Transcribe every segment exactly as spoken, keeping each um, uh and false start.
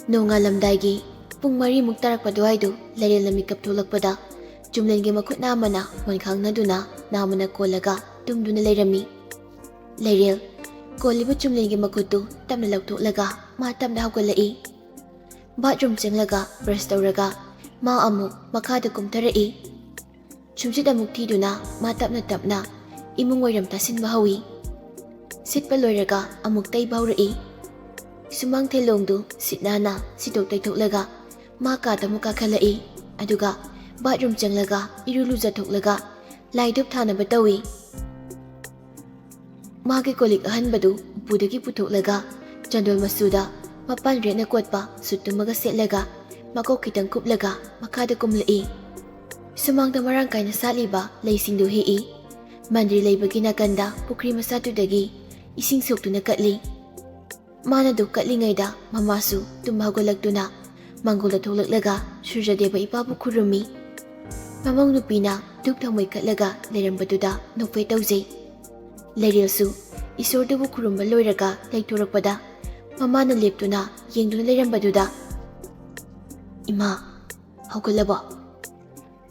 ꯅꯣꯡꯉꯥꯜꯂꯝꯗꯥꯏꯒꯤ ꯄꯨꯡ ꯃꯔꯤꯃꯨꯛ ꯇꯥꯔꯛꯄ ꯑꯗꯨꯋꯥꯏꯗꯨ ꯂꯩꯔꯦꯜꯅ ꯃꯤꯀꯞ ꯊꯣꯛꯂꯛꯄꯗ ꯆꯨꯝꯂꯦꯟꯒꯤ ꯃꯈꯨꯠ ꯅꯥꯝꯃꯅ ꯃꯣꯟꯈꯥꯡꯅꯗꯨꯅ ꯅꯥꯝꯃꯅ ꯀꯣꯜꯂꯒ ꯇꯨꯝꯗꯨꯅ ꯂꯩꯔꯝꯃꯤ꯫ ꯂꯩꯔꯦꯜ, ꯀꯣꯜꯂꯤꯕ ꯆꯨꯝꯂꯦꯟꯒꯤ ꯃꯈꯨꯠꯇꯨ ꯇꯞꯅ ꯂꯧꯊꯣꯛꯂꯒ ꯃꯥ ꯇꯞꯅ ꯍꯧꯒꯠꯂꯛꯏ꯫ ꯕꯥꯠꯔꯨꯝ ꯆꯪꯂꯒ ꯕ꯭ꯔꯁ ꯇꯧꯔꯒ ꯃꯥ ꯑꯃꯨꯛ ꯃꯈꯥꯗ ꯀꯨꯝꯊꯔꯛꯏ꯫ ꯁꯨꯝꯁꯤꯠ ꯑꯃꯨꯛ ꯊꯤꯗꯨꯅ ꯃꯥ ꯇꯞꯅ ꯇꯞꯅ ꯏꯃꯨꯡ ꯋꯥꯏꯔꯝ ꯇꯥꯁꯤꯟꯕ ꯍꯧꯏ꯫ ꯁꯤꯠꯄ ꯂꯣꯏꯔꯒ ꯑꯃꯨꯛ ꯇꯩꯕ ꯍꯧꯔꯛꯏ꯫ ꯁꯨꯃꯥꯡ ꯊꯦꯂꯣꯡꯗꯨ ꯁꯤꯠ ꯅꯥꯟꯅ ꯁꯤꯠꯇꯣꯛ ꯇꯩꯊꯣꯛꯂꯒ ꯃꯥ ꯀꯥꯗ ꯑꯃꯨꯛ ꯀꯥꯈꯠꯂꯛꯏ꯫ ꯑꯗꯨꯒ ꯕꯥꯠꯔꯨꯝ ꯆꯪꯂꯒ ꯏꯔꯨ ꯂꯨꯖꯊꯣꯛꯂꯒ ꯂꯥꯏ ꯙꯨꯞ ꯊꯥꯅꯕ ꯇꯧꯏ꯫ ꯃꯥꯒꯤ ꯀꯣꯂꯤꯛ ꯑꯍꯟꯕꯗꯨ ꯎꯄꯨꯗꯒꯤ ꯄꯨꯊꯣꯛꯂꯒ ꯆꯟꯗꯣꯜ ꯃꯆꯨꯗ ꯃꯄꯥꯟ ꯔꯦꯠꯅ ꯀꯣꯠꯄ ꯁꯨꯠ ꯇꯨꯝꯃꯒ ꯁꯦꯠꯂꯒ ꯃꯀꯣꯛ ꯈꯤꯇꯪ ꯀꯨꯞꯂꯒ ꯃꯈꯥꯗ ꯀꯨꯝꯂꯛꯏ꯫ ꯁꯨꯃꯥꯡꯗ ꯃꯔꯥꯡ ꯀꯥꯏꯅ ꯁꯥꯠꯂꯤꯕ ꯂꯩꯁꯤꯡꯗꯨ ꯍꯦꯛꯏ꯫ ꯃꯟꯗꯤꯔ ꯂꯩꯕꯒꯤ ꯅꯥꯀꯟꯗ ꯄꯨꯈ꯭ꯔꯤ ꯃꯆꯥꯗꯨꯗꯒꯤ ꯏꯁꯤꯡ ꯁꯣꯛꯇꯨꯅ ꯀꯠꯂꯤ꯫ ꯃꯥꯅ ꯙꯨꯞ ꯀꯠꯂꯤꯉꯩꯗ ꯃꯃꯥꯁꯨ ꯇꯨꯝꯕ ꯍꯧꯒꯠꯂꯛꯇꯨꯅ ꯃꯪꯒꯣꯜꯗ ꯊꯣꯛꯂꯛꯂꯒ ꯁꯨꯔꯖꯗꯦꯕ ꯏꯄꯥꯕꯨ ꯈꯨꯔꯨꯝꯃꯤ꯫ ꯃꯃꯧ ꯅꯨꯄꯤꯅ ꯙꯨꯞ ꯊꯥꯎꯃꯩ ꯀꯠꯂꯒ ꯂꯩꯔꯝꯕꯗꯨꯗ ꯅꯣꯛꯐꯦꯠ ꯇꯧꯖꯩ꯫ ꯂꯩꯔꯦꯜꯁꯨ ꯏꯁꯣꯔꯗꯨꯕꯨ ꯈꯨꯔꯨꯝꯕ ꯂꯣꯏꯔꯒ ꯂꯩꯊꯣꯔꯛꯄꯗ ꯃꯃꯥꯅ ꯂꯦꯞꯇꯨꯅ ꯌꯦꯡꯗꯨꯅ ꯂꯩꯔꯝꯕꯗꯨꯗ, "ꯏꯃꯥ, ꯍꯧꯒꯠꯂꯕꯣ?"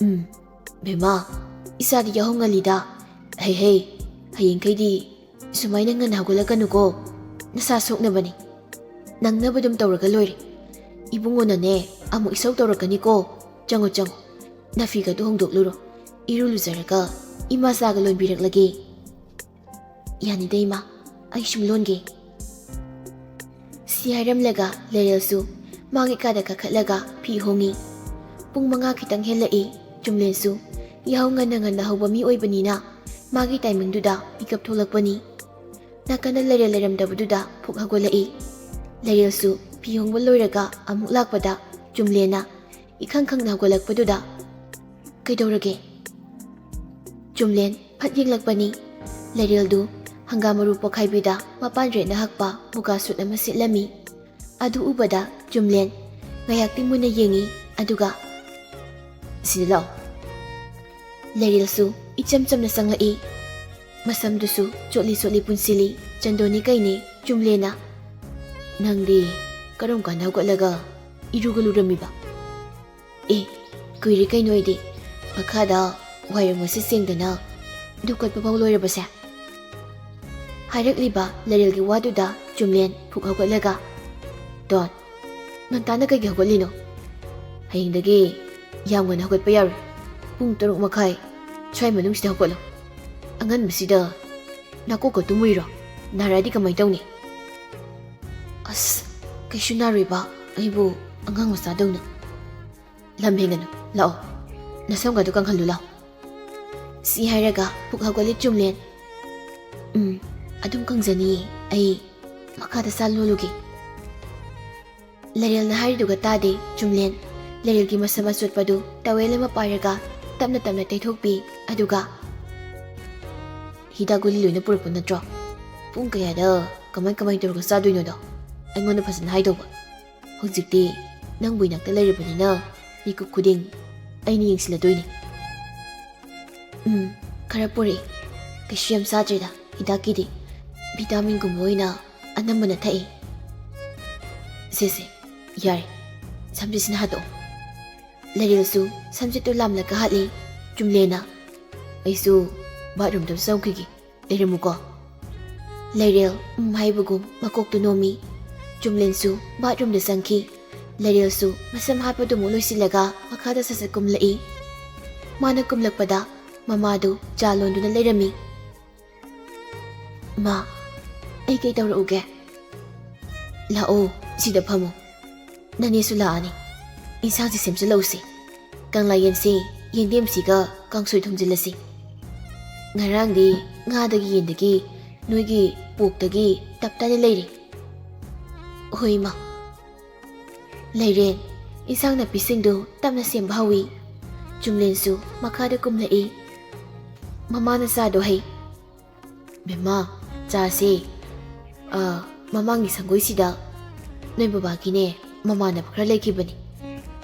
"ꯎꯝ, ꯕꯦꯝꯃ, ꯏꯆꯥꯗꯤ ꯌꯥꯍꯧ ꯉꯜꯂꯤꯗ꯫ ꯍꯩ ꯍꯩ, ꯍꯌꯦꯡꯈꯩꯗꯤ ꯁꯨꯃꯥꯏꯅ ꯉꯟꯅ ꯍꯧꯒꯠꯂꯛꯀꯅꯨꯀꯣ꯫ ꯅꯁꯥ ꯁꯣꯛꯅꯕꯅꯤ꯫ ꯅꯪꯅꯕ ꯑꯗꯨꯝ ꯇꯧꯔꯒ ꯂꯣꯏꯔꯦ꯫ ꯏꯕꯨꯡꯉꯣꯅꯅꯦ ꯑꯃꯨꯛ ꯏꯁꯧ ꯇꯧꯔꯛꯀꯅꯤꯀꯣ꯫ ꯆꯪꯉꯣ ꯆꯪꯉꯣ, ꯅꯐꯤꯒꯗꯨ ꯍꯣꯡꯗꯣꯛꯂꯨꯔꯣ꯫ ꯏꯔꯨ ꯂꯨꯖꯔꯒ ꯏꯃꯥ ꯆꯥꯒ ꯂꯣꯟꯕꯤꯔꯛꯂꯒꯦ꯫" "ꯌꯥꯅꯤꯗ ꯏꯃꯥ, ꯑꯩ ꯁꯨꯝ ꯂꯣꯟꯒꯦ꯫" ꯁꯤ ꯍꯥꯏꯔꯝꯂꯒ ꯂꯩꯔꯦꯜꯁꯨ ꯃꯥꯒꯤ ꯀꯥꯗ ꯀꯥꯈꯠꯂꯒ ꯐꯤ ꯍꯣꯡꯉꯤ꯫ ꯄꯨꯡ ꯃꯉꯥ ꯈꯤꯇꯪ ꯍꯦꯜꯂꯛꯏ꯫ ꯆꯨꯝꯂꯦꯟꯁꯨ ꯌꯥꯍꯧ ꯉꯟꯅ ꯉꯟꯅ ꯍꯧꯕ ꯃꯤ ꯑꯣꯏꯕꯅꯤꯅ ꯃꯥꯒꯤ ꯇꯥꯏꯃꯤꯡꯗꯨꯗ ꯃꯤꯀꯞ ꯊꯣꯛꯂꯛꯄꯅꯤ꯫ ꯅꯥꯀꯟꯗ ꯂꯩꯔꯦꯜ ꯂꯩꯔꯝꯗꯕꯗꯨꯗ ꯐꯨꯛ ꯍꯧꯒꯠꯂꯛꯏ꯫ ꯂꯩꯔꯦꯜꯁꯨ ꯐꯤ ꯍꯣꯡꯕ ꯂꯣꯏꯔꯒ ꯑꯃꯨꯛ ꯂꯥꯛꯄꯗ ꯆꯨꯝꯂꯦꯟꯅ ꯏꯈꯪ ꯈꯪꯅ ꯍꯧꯒꯠꯂꯛꯄꯗꯨꯗ, "ꯀꯩꯗꯧꯔꯒꯦ?" ꯆꯨꯝꯂꯦꯟ ꯐꯠ ꯌꯦꯡꯂꯛꯄꯅꯤ꯫ ꯂꯩꯔꯦꯜꯗꯨ ꯍꯪꯒꯥꯝ ꯃꯔꯨ ꯄꯣꯈꯥꯏꯕꯤꯗ ꯃꯄꯥꯟ ꯔꯦꯠꯅ ꯍꯛꯄ ꯃꯨꯒꯥ ꯁꯨꯠ ꯑꯃ ꯁꯤꯠꯂꯝꯃꯤ꯫ ꯑꯗꯨ ꯎꯕꯗ ꯆꯨꯝꯂꯦꯟ ꯉꯥꯏꯍꯥꯛꯇꯤ ꯃꯨꯟꯅ ꯌꯦꯡꯉꯤ, ꯑꯗꯨꯒ, "ꯁꯤꯗ ꯂꯥꯛꯑꯣ꯫" ꯂꯩꯔꯦꯜꯁꯨ ꯏꯆꯝ ꯆꯝꯅ ꯆꯪꯂꯛꯏ꯫ ꯃꯁꯝꯗꯨꯁꯨ ꯆꯣꯠꯂꯤ ꯆꯣꯠꯂꯤ ꯄꯨꯟꯁꯤꯜꯂꯤ꯫ ꯆꯟꯗꯣꯟꯅꯤ ꯀꯩꯅꯤ ꯆꯨꯝꯂꯦꯟꯅ, "ꯅꯪꯗꯤ ꯀꯔꯝ ꯀꯥꯟꯗ ꯍꯧꯒꯠꯂꯒ ꯏꯔꯨꯒ ꯂꯨꯔꯝꯃꯤꯕ? ꯑꯦ, ꯀꯨꯏꯔꯦ ꯀꯩꯅꯣ ꯑꯩꯗꯤ꯫ ꯃꯈꯥꯗ ꯋꯥꯏꯔꯝ ꯉꯁꯤ ꯁꯦꯡꯗꯅ ꯙꯨꯞ ꯀꯠꯄ ꯐꯥꯎ ꯂꯣꯏꯔꯕꯁꯦ꯫ ꯍꯥꯏꯔꯛꯂꯤꯕ ꯂꯩꯔꯦꯜꯒꯤ ꯋꯥꯗꯨꯗ ꯆꯨꯝꯂꯦꯟ ꯐꯨꯛ ꯍꯧꯒꯠꯂꯒ, "ꯗꯣꯟ, ꯉꯟꯇꯥꯅ ꯀꯩꯒꯤ ꯍꯧꯒꯠꯂꯤꯅꯣ? ꯍꯌꯦꯡꯗꯒꯤ ꯌꯥꯝ ꯉꯟꯅ ꯍꯧꯒꯠꯄ ꯌꯥꯔꯣꯏ꯫ ꯄꯨꯡ ꯇꯔꯨꯛ ꯃꯈꯥꯏ ꯁ꯭ꯋꯥꯏ ꯃꯅꯨꯡꯁꯤꯗ ꯍꯧꯒꯠꯂꯣ꯫ ꯑꯉꯟꯕꯁꯤꯗ ꯅꯥꯀꯣꯛꯀ ꯇꯨꯝꯃꯨꯏꯔꯣ? ꯅꯥꯔꯛꯑꯗꯤ ꯀꯃꯥꯏ ꯇꯧꯅꯤ?" "ꯑꯁ, ꯀꯩꯁꯨ ꯅꯥꯔꯣꯏꯕ, ꯑꯩꯕꯨ ꯑꯉꯥꯡ ꯃꯆꯥꯗꯧꯅ꯫ ꯂꯝ ꯍꯦꯟꯒꯅꯨ, ꯂꯥꯛꯑꯣ, ꯅꯁꯝꯒꯗꯣ ꯀꯪꯍꯜꯂꯨ ꯂꯥꯛꯑꯣ꯫" ꯁꯤ ꯍꯥꯏꯔꯒ ꯐꯨꯛ ꯍꯧꯒꯠꯂꯤ ꯆꯨꯝꯂꯦꯟ꯫ "ꯎꯝ, ꯑꯗꯨꯝ ꯀꯪꯖꯅꯤꯌꯦ, ꯑꯩ ꯃꯈꯥꯗ ꯆꯥ ꯂꯣꯜꯂꯨꯒꯦ꯫" ꯂꯩꯔꯦꯜꯅ ꯍꯥꯏꯔꯤꯗꯨꯒ ꯇꯥꯗꯦ ꯆꯨꯝꯂꯦꯟ꯫ ꯂꯩꯔꯦꯜꯒꯤ ꯃꯁꯝ ꯑꯆꯣꯠꯄꯗꯨ ꯇꯋꯦꯜ ꯑꯃ ꯄꯥꯏꯔꯒ ꯇꯞꯅ ꯇꯞꯅ ꯇꯩꯊꯣꯛꯄꯤ꯫ ꯑꯗꯨꯒ, "ꯍꯤꯗꯥꯛ ꯒꯨꯂꯤ ꯂꯣꯏꯅ ꯄꯨꯔꯛꯄ ꯅꯠꯇ꯭ꯔꯣ? ꯄꯨꯡ ꯀꯌꯥꯗ ꯀꯃꯥꯏ ꯀꯃꯥꯏ ꯇꯧꯔꯒ ꯆꯥꯗꯣꯏꯅꯣꯗꯣ ꯑꯩꯉꯣꯟꯗ ꯐꯖꯅ ꯍꯥꯏꯗꯧꯕ꯫ ꯍꯧꯖꯤꯛꯇꯤ ꯅꯪꯕꯨ ꯏꯅꯥꯛꯇ ꯂꯩꯔꯕꯅꯤꯅ ꯃꯤꯀꯨꯞ ꯈꯨꯗꯤꯡ ꯑꯩꯅ ꯌꯦꯡꯁꯤꯜꯂꯗꯣꯏꯅꯤ꯫" "ꯎꯝ, ꯈꯔ ꯄꯨꯔꯛꯏ꯫ ꯀꯩꯁꯨ ꯌꯥꯝ ꯆꯥꯗ꯭ꯔꯦꯗ, ꯍꯤꯗꯥꯛꯀꯤꯗꯤ꯫ ꯚꯤꯇꯥꯃꯤꯟꯒꯨꯝꯕ ꯑꯣꯏꯅ ꯑꯅꯝꯕꯅ ꯊꯛꯏ꯫" "ꯁꯦ ꯁꯦ, ꯌꯥꯔꯦ, ꯁꯝꯖꯤꯠꯁꯤꯅ ꯍꯥꯠꯇꯣꯛꯑꯣ꯫" ꯂꯩꯔꯦꯜꯁꯨ ꯁꯝꯖꯤꯠꯇꯨ ꯂꯥꯝꯂꯒ ꯍꯥꯠꯂꯤ꯫ ꯆꯨꯝꯂꯦꯟꯅ, "ꯑꯩꯁꯨ ꯕꯥꯠꯔꯨꯝꯗ ꯆꯪꯈꯤꯒꯦ, ꯂꯩꯔꯝꯃꯨꯀꯣ꯫" ꯂꯩꯔꯦꯜ ꯎꯝ ꯍꯥꯏꯕꯒꯨꯝ ꯃꯀꯣꯛꯇꯨ ꯅꯣꯝꯃꯤ꯫ ꯆꯨꯝꯂꯦꯟꯁꯨ ꯕꯥꯠꯔꯨꯝꯗ ꯆꯪꯈꯤ꯫ ꯂꯩꯔꯦꯜꯁꯨ ꯃꯁꯝ ꯍꯥꯠꯄꯗꯨꯃꯨꯛ ꯂꯣꯏꯁꯤꯜꯂꯒ ꯃꯈꯥꯗ ꯁꯠ ꯁꯠ ꯀꯨꯝꯂꯛꯏ꯫ ꯃꯥꯅ ꯀꯨꯝꯂꯛꯄꯗ ꯃꯃꯥꯗꯨ ꯆꯥ ꯂꯣꯟꯗꯨꯅ ꯂꯩꯔꯝꯃꯤ꯫ "ꯃꯥ, ꯑꯩ ꯀꯩ ꯇꯧꯔꯛꯎꯒꯦ?" "ꯂꯥꯛꯑꯣ, ꯁꯤꯗ ꯐꯝꯃꯣ꯫ ꯅꯅꯦꯁꯨ ꯂꯥꯛꯑꯅꯤ꯫ ꯏꯟꯁꯥꯡꯁꯤ ꯁꯦꯝꯖꯤꯜꯂꯛꯎꯁꯤ꯫ ꯀꯪꯂꯥ ꯌꯦꯟꯁꯤ ꯌꯦꯟꯗꯦꯝꯁꯤꯒ ꯀꯥꯡꯁꯣꯏ ꯊꯣꯡꯖꯤꯜꯂꯁꯤ꯫ ꯉꯔꯥꯡꯗꯤ ꯉꯥꯗꯒꯤ ꯌꯦꯟꯗꯒꯤ ꯅꯣꯏꯒꯤ ꯄꯣꯛꯇꯒꯤ ꯇꯞꯇꯥꯏꯅ ꯂꯩꯔꯦ꯫" "ꯍꯣꯏ, ꯏꯃꯥ꯫" ꯂꯩꯔꯦꯟ ꯏꯟꯁꯥꯡ ꯅꯥꯄꯤꯁꯤꯡꯗꯨ ꯇꯞꯅ ꯁꯦꯝꯕ ꯍꯧꯏ꯫ ꯆꯨꯝꯂꯦꯟꯁꯨ ꯃꯈꯥꯗ ꯀꯨꯝꯂꯛꯏ꯫ ꯃꯃꯥꯅ ꯆꯥꯗꯣ ꯍꯩ꯫ "ꯕꯦꯝꯃ, ꯆꯥꯁꯦ꯫ ꯑ, ꯃꯃꯥꯡꯒꯤ ꯁꯪꯒꯣꯏꯁꯤꯗ ꯅꯣꯏ ꯕꯕꯥꯒꯤꯅꯦ ꯃꯃꯥꯟꯅꯕ ꯈꯔ ꯂꯩꯈꯤꯕꯅꯤ꯫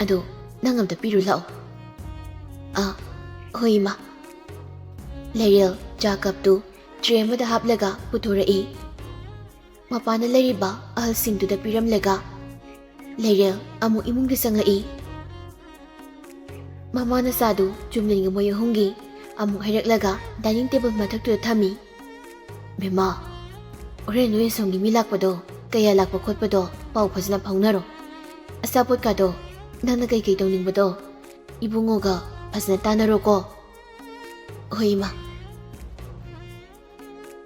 ꯑꯗꯣ ꯅꯪ ꯑꯝꯇ ꯄꯤꯔꯨ ꯂꯥꯛꯑꯣ꯫" "ꯑ, ꯍꯣꯏ, ꯏꯃꯥ꯫" ꯂꯩꯔꯦꯜ ꯆꯥ ꯀꯞꯇꯨ ꯇ꯭ꯔꯦ ꯑꯃꯗ ꯍꯥꯞꯂꯒ ꯄꯨꯊꯣꯔꯛꯏ꯫ ꯃꯄꯥꯟꯗ ꯂꯩꯔꯤꯕ ꯑꯍꯜꯁꯤꯡꯗꯨꯗ ꯄꯤꯔꯝꯂꯒ ꯂꯩꯔꯦꯜ ꯑꯃꯨꯛ ꯏꯃꯨꯡꯗ ꯆꯪꯂꯛꯏ꯫ ꯃꯃꯥꯅ ꯆꯥꯗꯨ ꯆꯨꯝꯂꯦꯟꯒ ꯃꯣꯏ ꯑꯍꯨꯝꯒꯤ ꯑꯃꯨꯛ ꯍꯩꯔꯛꯂꯒ dining table ꯃꯊꯛꯇꯨꯗ ꯊꯝꯃꯤ꯫ "ꯕꯦꯝꯃ, ꯍꯣꯔꯦꯟ ꯅꯣꯏ ꯑꯁꯣꯝꯒꯤ ꯃꯤ ꯂꯥꯛꯄꯗꯣ, ꯀꯌꯥ ꯂꯥꯛꯄ ꯈꯣꯠꯄꯗꯣ ꯄꯥꯎ ꯐꯖꯅ ꯐꯥꯎꯅꯔꯣ꯫ ꯑꯆꯥꯄꯣꯠꯀꯥꯗꯣ ꯅꯪꯅ ꯀꯩꯀꯩ ꯇꯧꯅꯤꯡꯕꯗꯣ ꯏꯕꯨꯡꯉꯣꯒ ꯐꯖꯅ ꯇꯥꯟꯅꯔꯣꯀꯣ꯫" "ꯍꯣꯏ, ꯏꯃꯥ꯫"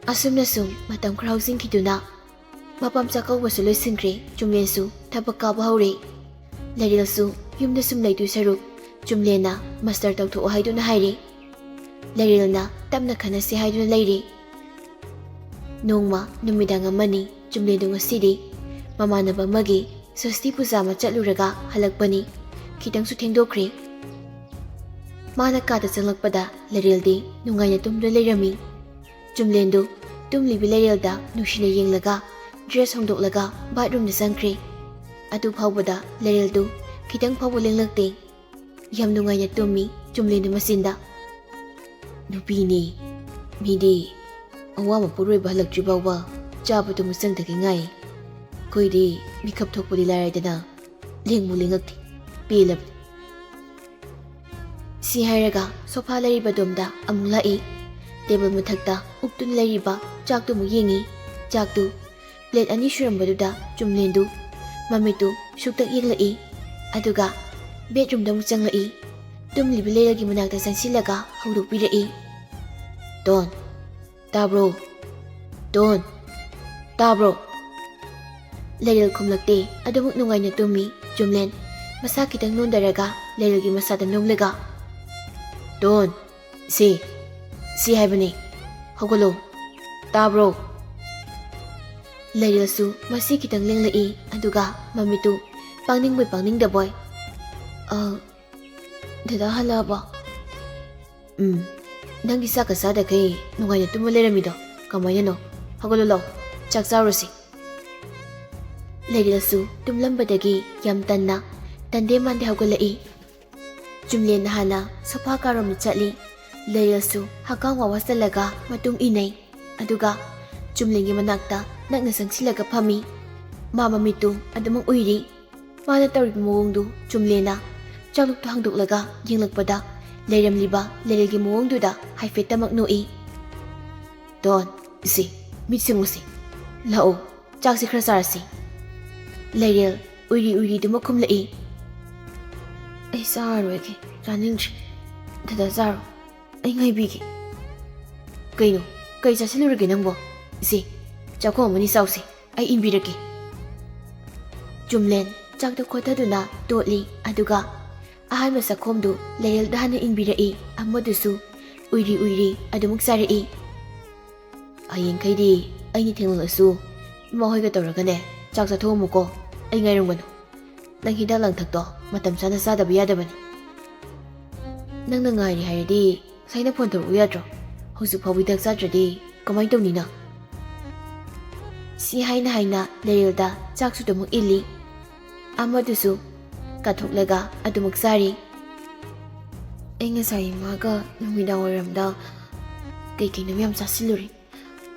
ꯑꯁꯨꯝꯅ ꯁꯨꯝ ꯃꯇꯝ ꯈꯔ ꯍꯧꯖꯤꯟꯈꯤꯗꯨꯅ ꯃꯄꯥꯝ ꯆꯥꯛꯀꯧꯕꯁꯨ ꯂꯣꯏꯁꯤꯟꯈ꯭ꯔꯦ꯫ ꯆꯨꯝꯂꯦꯟꯁꯨ ꯊꯕꯛ ꯀꯥꯕ ꯍꯧꯔꯦ꯫ ꯂꯩꯔꯦꯜꯁꯨ ꯌꯨꯝꯗ ꯁꯨꯝ ꯂꯩꯗꯣꯏ ꯁꯔꯨꯛ ꯆꯨꯝꯂꯦꯟꯅ master ꯇꯧꯊꯣꯛꯑꯣ ꯍꯥꯏꯗꯨꯅ ꯍꯥꯏꯔꯦ꯫ ꯂꯩꯔꯦꯜꯅ ꯇꯞꯅ ꯈꯟꯅꯁꯤ ꯍꯥꯏꯗꯨꯅ ꯂꯩꯔꯦ꯫ ꯅꯣꯡꯃ ꯅꯨꯃꯤꯗꯥꯡ ꯑꯃꯅꯤ, ꯆꯨꯝꯂꯦꯟꯗꯨ ꯉꯁꯤꯗꯤ ꯃꯃꯥꯟꯅꯕ ꯑꯃꯒꯤ ꯁꯣꯁꯇꯤ ꯄꯨꯖꯥ ꯑꯃ ꯆꯠꯂꯨꯔꯒ ꯍꯜꯂꯛꯄꯅꯤ꯫ ꯈꯤꯇꯪꯁꯨ ꯊꯦꯡꯗꯣꯛꯈ꯭ꯔꯦ꯫ ꯃꯥꯅ ꯀꯥꯗ ꯆꯪꯂꯛꯄꯗ ꯂꯩꯔꯦꯜꯗꯤ ꯅꯨꯡꯉꯥꯏꯅ ꯇꯨꯝꯗꯨꯅ ꯂꯩꯔꯝꯃꯤ꯫ ꯆꯨꯝꯂꯦꯟꯗꯨ ꯇꯨꯝꯂꯤꯕꯤ ꯂꯩꯔꯦꯜꯗ ꯅꯨꯡꯁꯤꯅ ꯌꯦꯡꯂꯒ dress ꯍꯣꯡꯗꯣꯛꯂꯒ bathroomꯗ ꯆꯪꯈ꯭ꯔꯦ꯫ ꯑꯗꯨ ꯐꯥꯎꯕꯗ ꯂꯩꯔꯦꯜꯗꯨ ꯈꯤꯇꯪ ꯐꯥꯎꯕ ꯂꯦꯡꯂꯛꯇꯦ꯫ ꯌꯥꯝ ꯅꯨꯡꯉꯥꯏꯅ ꯇꯨꯝꯃꯤ ꯆꯨꯝꯂꯦꯟꯗꯨ ꯃꯆꯤꯟꯗ꯫ "ꯅꯨꯄꯤꯅꯤ, ꯃꯤꯗꯤ ꯑꯋꯥꯡꯕ ꯄꯣꯠꯂꯣꯏꯕ ꯍꯜꯂꯛꯇ꯭ꯔꯤ ꯐꯥꯎꯕ ꯆꯥꯕ ꯇꯨꯝꯕ ꯆꯪꯗꯒꯩ ꯉꯥꯏ꯫ ꯑꯩꯈꯣꯏꯗꯤ ꯃꯤꯀꯞ ꯊꯣꯛꯄꯗꯤ ꯂꯥꯏꯔꯗꯅ ꯂꯦꯡꯕꯨ ꯂꯦꯡꯉꯛꯇꯦ꯫ ꯄꯦꯜꯂꯕꯅꯤ꯫" ꯁꯤ ꯍꯥꯏꯔꯒ sofa ꯂꯩꯔꯤꯕ ꯑꯗꯣꯝꯗ ꯑꯃꯨꯛ ꯂꯥꯛꯏ꯫ Table ꯃꯊꯛꯇ ꯎꯞꯇꯨꯅ ꯂꯩꯔꯤꯕ ꯆꯥꯛꯇꯨ ꯑꯃꯨꯛ ꯌꯦꯡꯉꯤ꯫ ꯆꯥꯛꯇꯨ plate ꯑꯅꯤ ꯁꯨꯔꯝꯕꯗꯨꯗ ꯆꯨꯝꯂꯦꯟꯗꯨ ꯃꯃꯤꯠꯇꯨ ꯁꯨꯛꯇꯛ ꯌꯦꯡꯂꯛꯏ꯫ ꯑꯗꯨꯒ bedroomꯗ ꯑꯃꯨꯛ ꯆꯪꯂꯛꯏ꯫ ꯇꯨꯝꯂꯤꯕꯤ ꯂꯩꯔꯦꯜꯒꯤ ꯃꯅꯥꯛꯇ ꯆꯪꯁꯤꯜꯂꯒ ꯍꯧꯗꯣꯛꯄꯤꯔꯛꯏ꯫ "ꯇꯣꯟ, ꯇꯥꯕ꯭ꯔꯣ? ꯇꯣꯟ, ꯇꯥꯕ꯭ꯔꯣ?" ꯂꯩꯔꯦꯜ ꯈꯨꯝꯂꯛꯇꯦ꯫ ꯑꯗꯨꯃꯛ ꯅꯨꯡꯉꯥꯏꯅ ꯇꯨꯝꯃꯤ ꯆꯨꯝꯂꯦꯟ꯫ ꯃꯁꯥ ꯈꯤꯇꯪ ꯅꯣꯟꯗꯔꯒ ꯂꯩꯔꯦꯜꯒꯤ ꯃꯁꯥꯗ ꯅꯣꯝꯂꯒ, "ꯇꯣꯟ, ꯁꯤ, ꯁꯤ ꯍꯥꯏꯕꯅꯤ꯫ ꯍꯧꯒꯠꯂꯣ꯫ ꯇꯥꯕ꯭ꯔꯣ?" ꯂꯩꯔꯦꯜꯁꯨ ꯃꯁꯤ ꯈꯤꯇꯪ ꯂꯦꯡꯂꯛꯏ, ꯑꯗꯨꯒ ꯃꯃꯤꯠꯇꯨ ꯄꯥꯡꯅꯤꯡꯕꯣꯏ ꯄꯥꯡꯅꯤꯡꯗꯕꯣꯏ, "ꯑ, ꯗꯗꯥ ꯍꯜꯂꯛꯑꯕꯣ?" "ꯎꯝ, ꯅꯪꯒꯤ ꯆꯥꯛꯀ ꯆꯥꯗꯈꯩ ꯅꯨꯡꯉꯥꯏꯅ ꯇꯨꯝꯃ ꯂꯩꯔꯝꯃꯤꯗꯣ ꯀꯃꯥꯏꯅꯅꯣ? ꯍꯧꯒꯠꯂꯣ ꯂꯥꯎ, ꯆꯥꯛ ꯆꯥꯔꯨꯁꯤ꯫" ꯂꯩꯔꯦꯜꯁꯨ ꯇꯨꯝꯂꯝꯕꯗꯒꯤ ꯌꯥꯝ ꯇꯟꯅ, ꯇꯟꯗꯦ ꯃꯥꯟꯗꯦ ꯍꯧꯒꯠꯂꯛꯏ꯫ ꯆꯨꯝꯂꯦꯟꯅ ꯍꯥꯟꯅ sofa ꯀꯥꯔꯣꯝꯗ ꯆꯠꯂꯤ꯫ ꯂꯩꯔꯦꯜꯁꯨ ꯍꯛꯀꯥꯝ ꯋꯥ ꯋꯥ ꯆꯜꯂꯒ ꯃꯇꯨꯡ ꯏꯟꯅꯩ꯫ ꯑꯗꯨꯒ ꯆꯨꯝꯂꯦꯟꯒꯤ ꯃꯅꯥꯛꯇ ꯅꯛꯅ ꯆꯪꯁꯤꯜꯂꯒ ꯐꯝꯃꯤ꯫ ꯃꯥ ꯃꯃꯤꯠꯇꯨ ꯑꯗꯨꯃꯛ ꯎꯏꯔꯤ꯫ ꯃꯥꯅ ꯇꯧꯔꯤꯕ ꯃꯑꯣꯡꯗꯨ ꯆꯨꯝꯂꯦꯟꯅ ꯆꯥꯛꯂꯨꯛꯇꯨ ꯍꯥꯡꯗꯣꯛꯂꯒ ꯌꯦꯡꯂꯛꯄꯗ, ꯂꯩꯔꯝꯂꯤꯕ ꯂꯩꯔꯦꯜꯒꯤ ꯃꯑꯣꯡꯗꯨꯗ ꯍꯥꯏꯐꯦꯠꯇꯃꯛ ꯅꯣꯛꯏ꯫ "ꯗꯣꯟ, ꯁꯤ, ꯃꯤꯠ ꯁꯤꯡꯉꯨꯁꯤ꯫ ꯂꯥꯛꯑꯣ, ꯆꯥꯛꯁꯤ ꯈꯔ ꯆꯥꯔꯁꯤ꯫" ꯂꯩꯔꯦꯜ ꯎꯏꯔꯤ ꯎꯏꯔꯤꯗꯨꯃꯛ ꯈꯨꯝꯂꯛꯏ꯫ "ꯑꯩ ꯆꯥꯔꯔꯣꯏꯒꯦ, ꯆꯥꯅꯤꯡꯗ꯭ꯔꯦ꯫ ꯗꯗꯥ ꯆꯥꯔꯣ, ꯑꯩ ꯉꯥꯏꯕꯤꯒꯦ꯫" "ꯀꯩꯅꯣ, ꯀꯩ ꯆꯥꯁꯤꯜꯂꯨꯔꯒꯦ ꯅꯪꯕꯣ? ꯏꯆꯦ, ꯆꯥꯛꯈꯣꯝ ꯑꯃꯅꯤ ꯆꯥꯎꯁꯦ, ꯑꯩ ꯏꯟꯕꯤꯔꯛꯀꯦ꯫" ꯆꯨꯝꯂꯦꯟ ꯆꯥꯛꯇꯨ ꯈꯣꯠꯊꯗꯨꯅ ꯇꯣꯠꯂꯤ, ꯑꯗꯨꯒ ꯑꯍꯥꯟꯕ ꯆꯥꯛꯈꯣꯝꯗꯨ ꯂꯩꯔꯦꯜꯗ ꯍꯥꯟꯅ ꯏꯟꯕꯤꯔꯛꯏ, ꯑꯃꯗꯨꯁꯨ ꯎꯏꯔꯤ ꯎꯏꯔꯤ ꯑꯗꯨꯃꯛ ꯆꯥꯔꯛꯏ꯫ "ꯍꯌꯦꯡꯈꯩꯗꯤ ꯑꯩꯅ ꯊꯦꯡꯂꯛꯂꯁꯨ ꯏꯃꯥ ꯍꯣꯏꯒ ꯇꯧꯔꯒꯅꯦ ꯆꯥꯛ ꯆꯥꯊꯣꯛꯑꯝꯃꯨꯀꯣ, ꯑꯩ ꯉꯥꯏꯔꯝꯒꯅꯨ꯫ ꯅꯪ ꯍꯤꯗꯥꯛ ꯂꯥꯡꯊꯛꯇꯣ ꯃꯇꯝ ꯆꯥꯅ ꯆꯥꯗꯕ ꯌꯥꯗꯕꯅꯤ꯫ ꯅꯪꯅ ꯉꯥꯏꯔꯤ ꯍꯥꯏꯔꯗꯤ ꯉꯁꯥꯏꯅ ꯐꯣꯟ ꯇꯧꯔꯛꯎ ꯌꯥꯗ꯭ꯔꯣ? ꯍꯧꯖꯤꯛ ꯐꯥꯎꯕ ꯍꯤꯗꯥꯛ ꯆꯥꯗ꯭ꯔꯗꯤ ꯀꯃꯥꯏꯅ ꯇꯧꯅꯤ ꯅꯪ?" ꯁꯤ ꯍꯥꯏꯅ ꯍꯥꯏꯅ ꯂꯩꯔꯦꯜꯗ ꯆꯥꯛꯁꯨ ꯑꯗꯨꯃꯛ ꯏꯜꯂꯤ꯫ ꯑꯃꯗꯨꯁꯨ ꯀꯥꯊꯣꯛꯂꯒ ꯑꯗꯨꯃꯛ ꯆꯥꯔꯤ꯫ "ꯑꯩ ꯉꯁꯥꯏ ꯏꯃꯥꯒ ꯅꯨꯃꯤꯗꯥꯡ ꯋꯥꯏꯔꯝꯗ ꯀꯩ ꯀꯩꯅꯣ ꯌꯥꯝ ꯆꯥꯁꯤꯜꯂꯨꯔꯦ꯫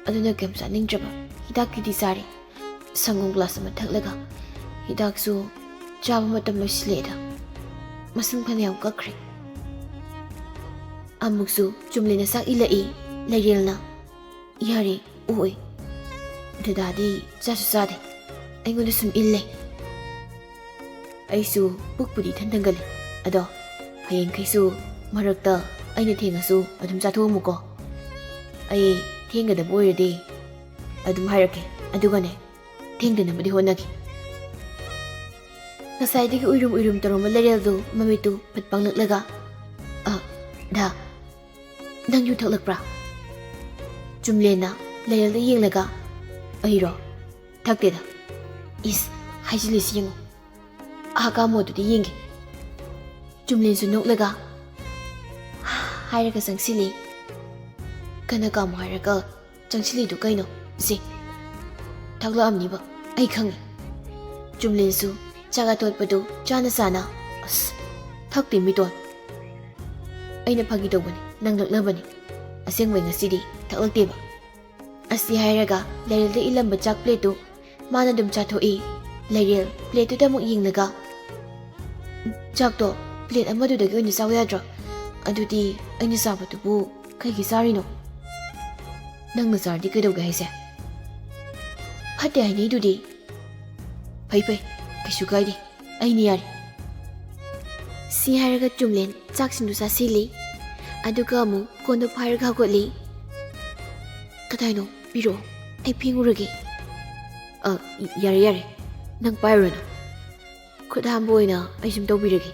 ꯑꯗꯨꯅ ꯀꯩꯝ ꯆꯥꯅꯤꯡꯗ꯭ꯔꯕ꯫ ꯍꯤꯗꯥꯛꯀꯤꯗꯤ ꯆꯥꯔꯦ꯫ ꯁꯪꯒꯣꯝ ꯒ꯭ꯂꯥꯁ ꯑꯃ ꯊꯛꯂꯒ꯫ ꯍꯤꯗꯥꯛꯁꯨ ꯆꯥꯕ ꯃꯇꯝ ꯂꯣꯏꯁꯤꯜꯂꯛꯑꯦꯗ꯫ ꯃꯁꯤꯡ ꯐꯅꯌꯥꯝ ꯀꯛꯈ꯭ꯔꯦ꯫" ꯑꯃꯨꯛꯁꯨ ꯆꯨꯝꯂꯦꯟꯅ ꯆꯥꯛ ꯏꯜꯂꯛꯏ꯫ ꯂꯩꯔꯦꯜꯅ, "ꯌꯥꯔꯦ, ꯑꯣꯏ꯫ ꯗꯗꯥꯗꯤ ꯆꯥꯁꯨ ꯆꯥꯗꯦ꯫ ꯑꯩꯉꯣꯟꯗ ꯁꯨꯝ ꯏꯜꯂꯦ꯫ ꯑꯩꯁꯨ ꯄꯨꯛꯄꯨꯗꯤ ꯏꯊꯟ ꯊꯟꯒꯜꯂꯤ꯫ ꯑꯗꯣ ꯍꯌꯦꯡꯈꯩꯁꯨ ꯃꯔꯛꯇ ꯑꯩꯅ ꯊꯦꯡꯉꯁꯨ ꯑꯗꯨꯝ ꯆꯥꯊꯣꯛꯑꯝꯃꯨꯀꯣ꯫ ꯑꯩ ꯊꯦꯡꯒꯗꯕ ꯑꯣꯏꯔꯗꯤ ꯑꯗꯨꯝ ꯍꯥꯏꯔꯛꯀꯦ꯫ ꯑꯗꯨꯒꯅꯦ, ꯊꯦꯡꯗꯅꯕꯗꯤ ꯍꯣꯠꯅꯒꯦ꯫" ꯉꯁꯥꯏꯗꯒꯤ ꯎꯏꯔꯨꯝ ꯎꯏꯔꯨꯝ ꯇꯧꯔꯝꯕ ꯂꯩꯔꯦꯜꯗꯨ ꯃꯃꯤꯠꯇꯨ ꯐꯠ ꯄꯥꯡꯂꯛꯂꯒ, "ꯑ, ꯗꯥ, ꯅꯪ ꯌꯨ ꯊꯛꯂꯛꯄ꯭ꯔꯥ?" ꯆꯨꯝꯂꯦꯟꯅ ꯂꯩꯔꯦꯜꯗ ꯌꯦꯡꯂꯒ, "ꯑꯩꯔꯣ? ꯊꯛꯇꯦꯗ꯫" "ꯏꯁ, ꯍꯥꯏꯖꯤꯜꯂꯤꯁꯤ ꯌꯦꯡꯉꯨ꯫ ꯑꯥ ꯀꯥꯝꯃꯣ ꯑꯗꯨꯗꯤ ꯌꯦꯡꯒꯦ꯫" ꯆꯨꯝꯂꯦꯟꯁꯨ ꯅꯣꯛꯂꯒ ꯍꯥꯏꯔꯒ ꯆꯪꯁꯤꯜꯂꯤ꯫ ꯀꯟꯅ ꯀꯥꯝꯃꯣ ꯍꯥꯏꯔꯒ ꯆꯪꯁꯤꯜꯂꯤꯗꯨ ꯀꯩꯅꯣ? ꯁꯦ, ꯊꯛꯂꯛꯑꯝꯅꯤꯕ, ꯑꯩ ꯈꯪꯉꯤ꯫ ꯆꯨꯝꯂꯦꯟꯁꯨ ꯆꯥꯛ ꯑꯇꯣꯠꯄꯗꯨ ꯆꯥꯅ ꯆꯥꯅ, "ꯑꯁ, ꯊꯛꯇꯦ ꯃꯤꯇꯣꯟ꯫ ꯑꯩꯅ ꯐꯥꯒꯤ ꯇꯧꯕꯅꯤ, ꯅꯪ ꯂꯛꯅꯕꯅꯤ꯫ ꯑꯁꯦꯡꯕꯩ ꯉꯁꯤꯗꯤ ꯊꯛꯂꯛꯇꯦꯕ꯫" ꯑꯁꯤ ꯍꯥꯏꯔꯒ ꯂꯩꯔꯦꯜꯗ ꯏꯜꯂꯝꯕ ꯆꯥꯛ ꯄ꯭ꯂꯦꯠꯇꯨ ꯃꯥꯅ ꯑꯗꯨꯝ ꯆꯥꯊꯣꯛꯏ꯫ ꯂꯩꯔꯦꯜ ꯄ꯭ꯂꯦꯠꯇꯨꯗ ꯑꯃꯨꯛ ꯌꯦꯡꯂꯒ, "ꯆꯥꯛꯇꯣ ꯄ꯭ꯂꯦꯠ ꯑꯃꯗꯨꯗꯒꯤ ꯑꯣꯏꯅ ꯆꯥꯎ ꯌꯥꯗ꯭ꯔꯣ? ꯑꯗꯨꯗꯤ ꯑꯩꯅ ꯆꯥꯕꯗꯨꯕꯨ ꯀꯩꯒꯤ ꯆꯥꯔꯤꯅꯣ? ꯅꯪꯅ ꯆꯥꯔꯗꯤ ꯀꯩꯗꯧꯒꯦ ꯍꯥꯏꯁꯦ? ꯐꯠꯇꯦ ꯍꯥꯏꯅꯩꯗꯨꯗꯤ?" "ꯐꯩ ꯐꯩ, ꯀꯩꯁꯨ ꯀꯥꯏꯗꯦ, ꯑꯩꯅ ꯌꯥꯔꯦ꯫" ꯁꯤ ꯍꯥꯏꯔꯒ ꯆꯨꯝꯂꯦꯟ ꯆꯥꯛꯁꯤꯡꯗꯨ ꯆꯥꯁꯤꯜꯂꯤ꯫ ꯑꯗꯨꯒ ꯑꯃꯨꯛ ꯀꯣꯟꯗꯣ ꯐꯥꯏꯔꯒ ꯍꯧꯒꯠꯂꯤ꯫ "ꯀꯗꯥꯏꯅꯣ? ꯄꯤꯔꯛꯑꯣ, ꯑꯩ ꯐꯦꯡꯉꯨꯔꯒꯦ꯫" "ꯑ, ꯌꯥꯔꯦ ꯌꯥꯔꯦ, ꯅꯪ ꯄꯥꯏꯔꯨꯔꯅꯨ, ꯈꯨꯠ ꯍꯥꯝꯕ ꯑꯣꯏꯅ ꯑꯩ ꯁꯨꯝ ꯇꯧꯕꯤꯔꯒꯦ꯫"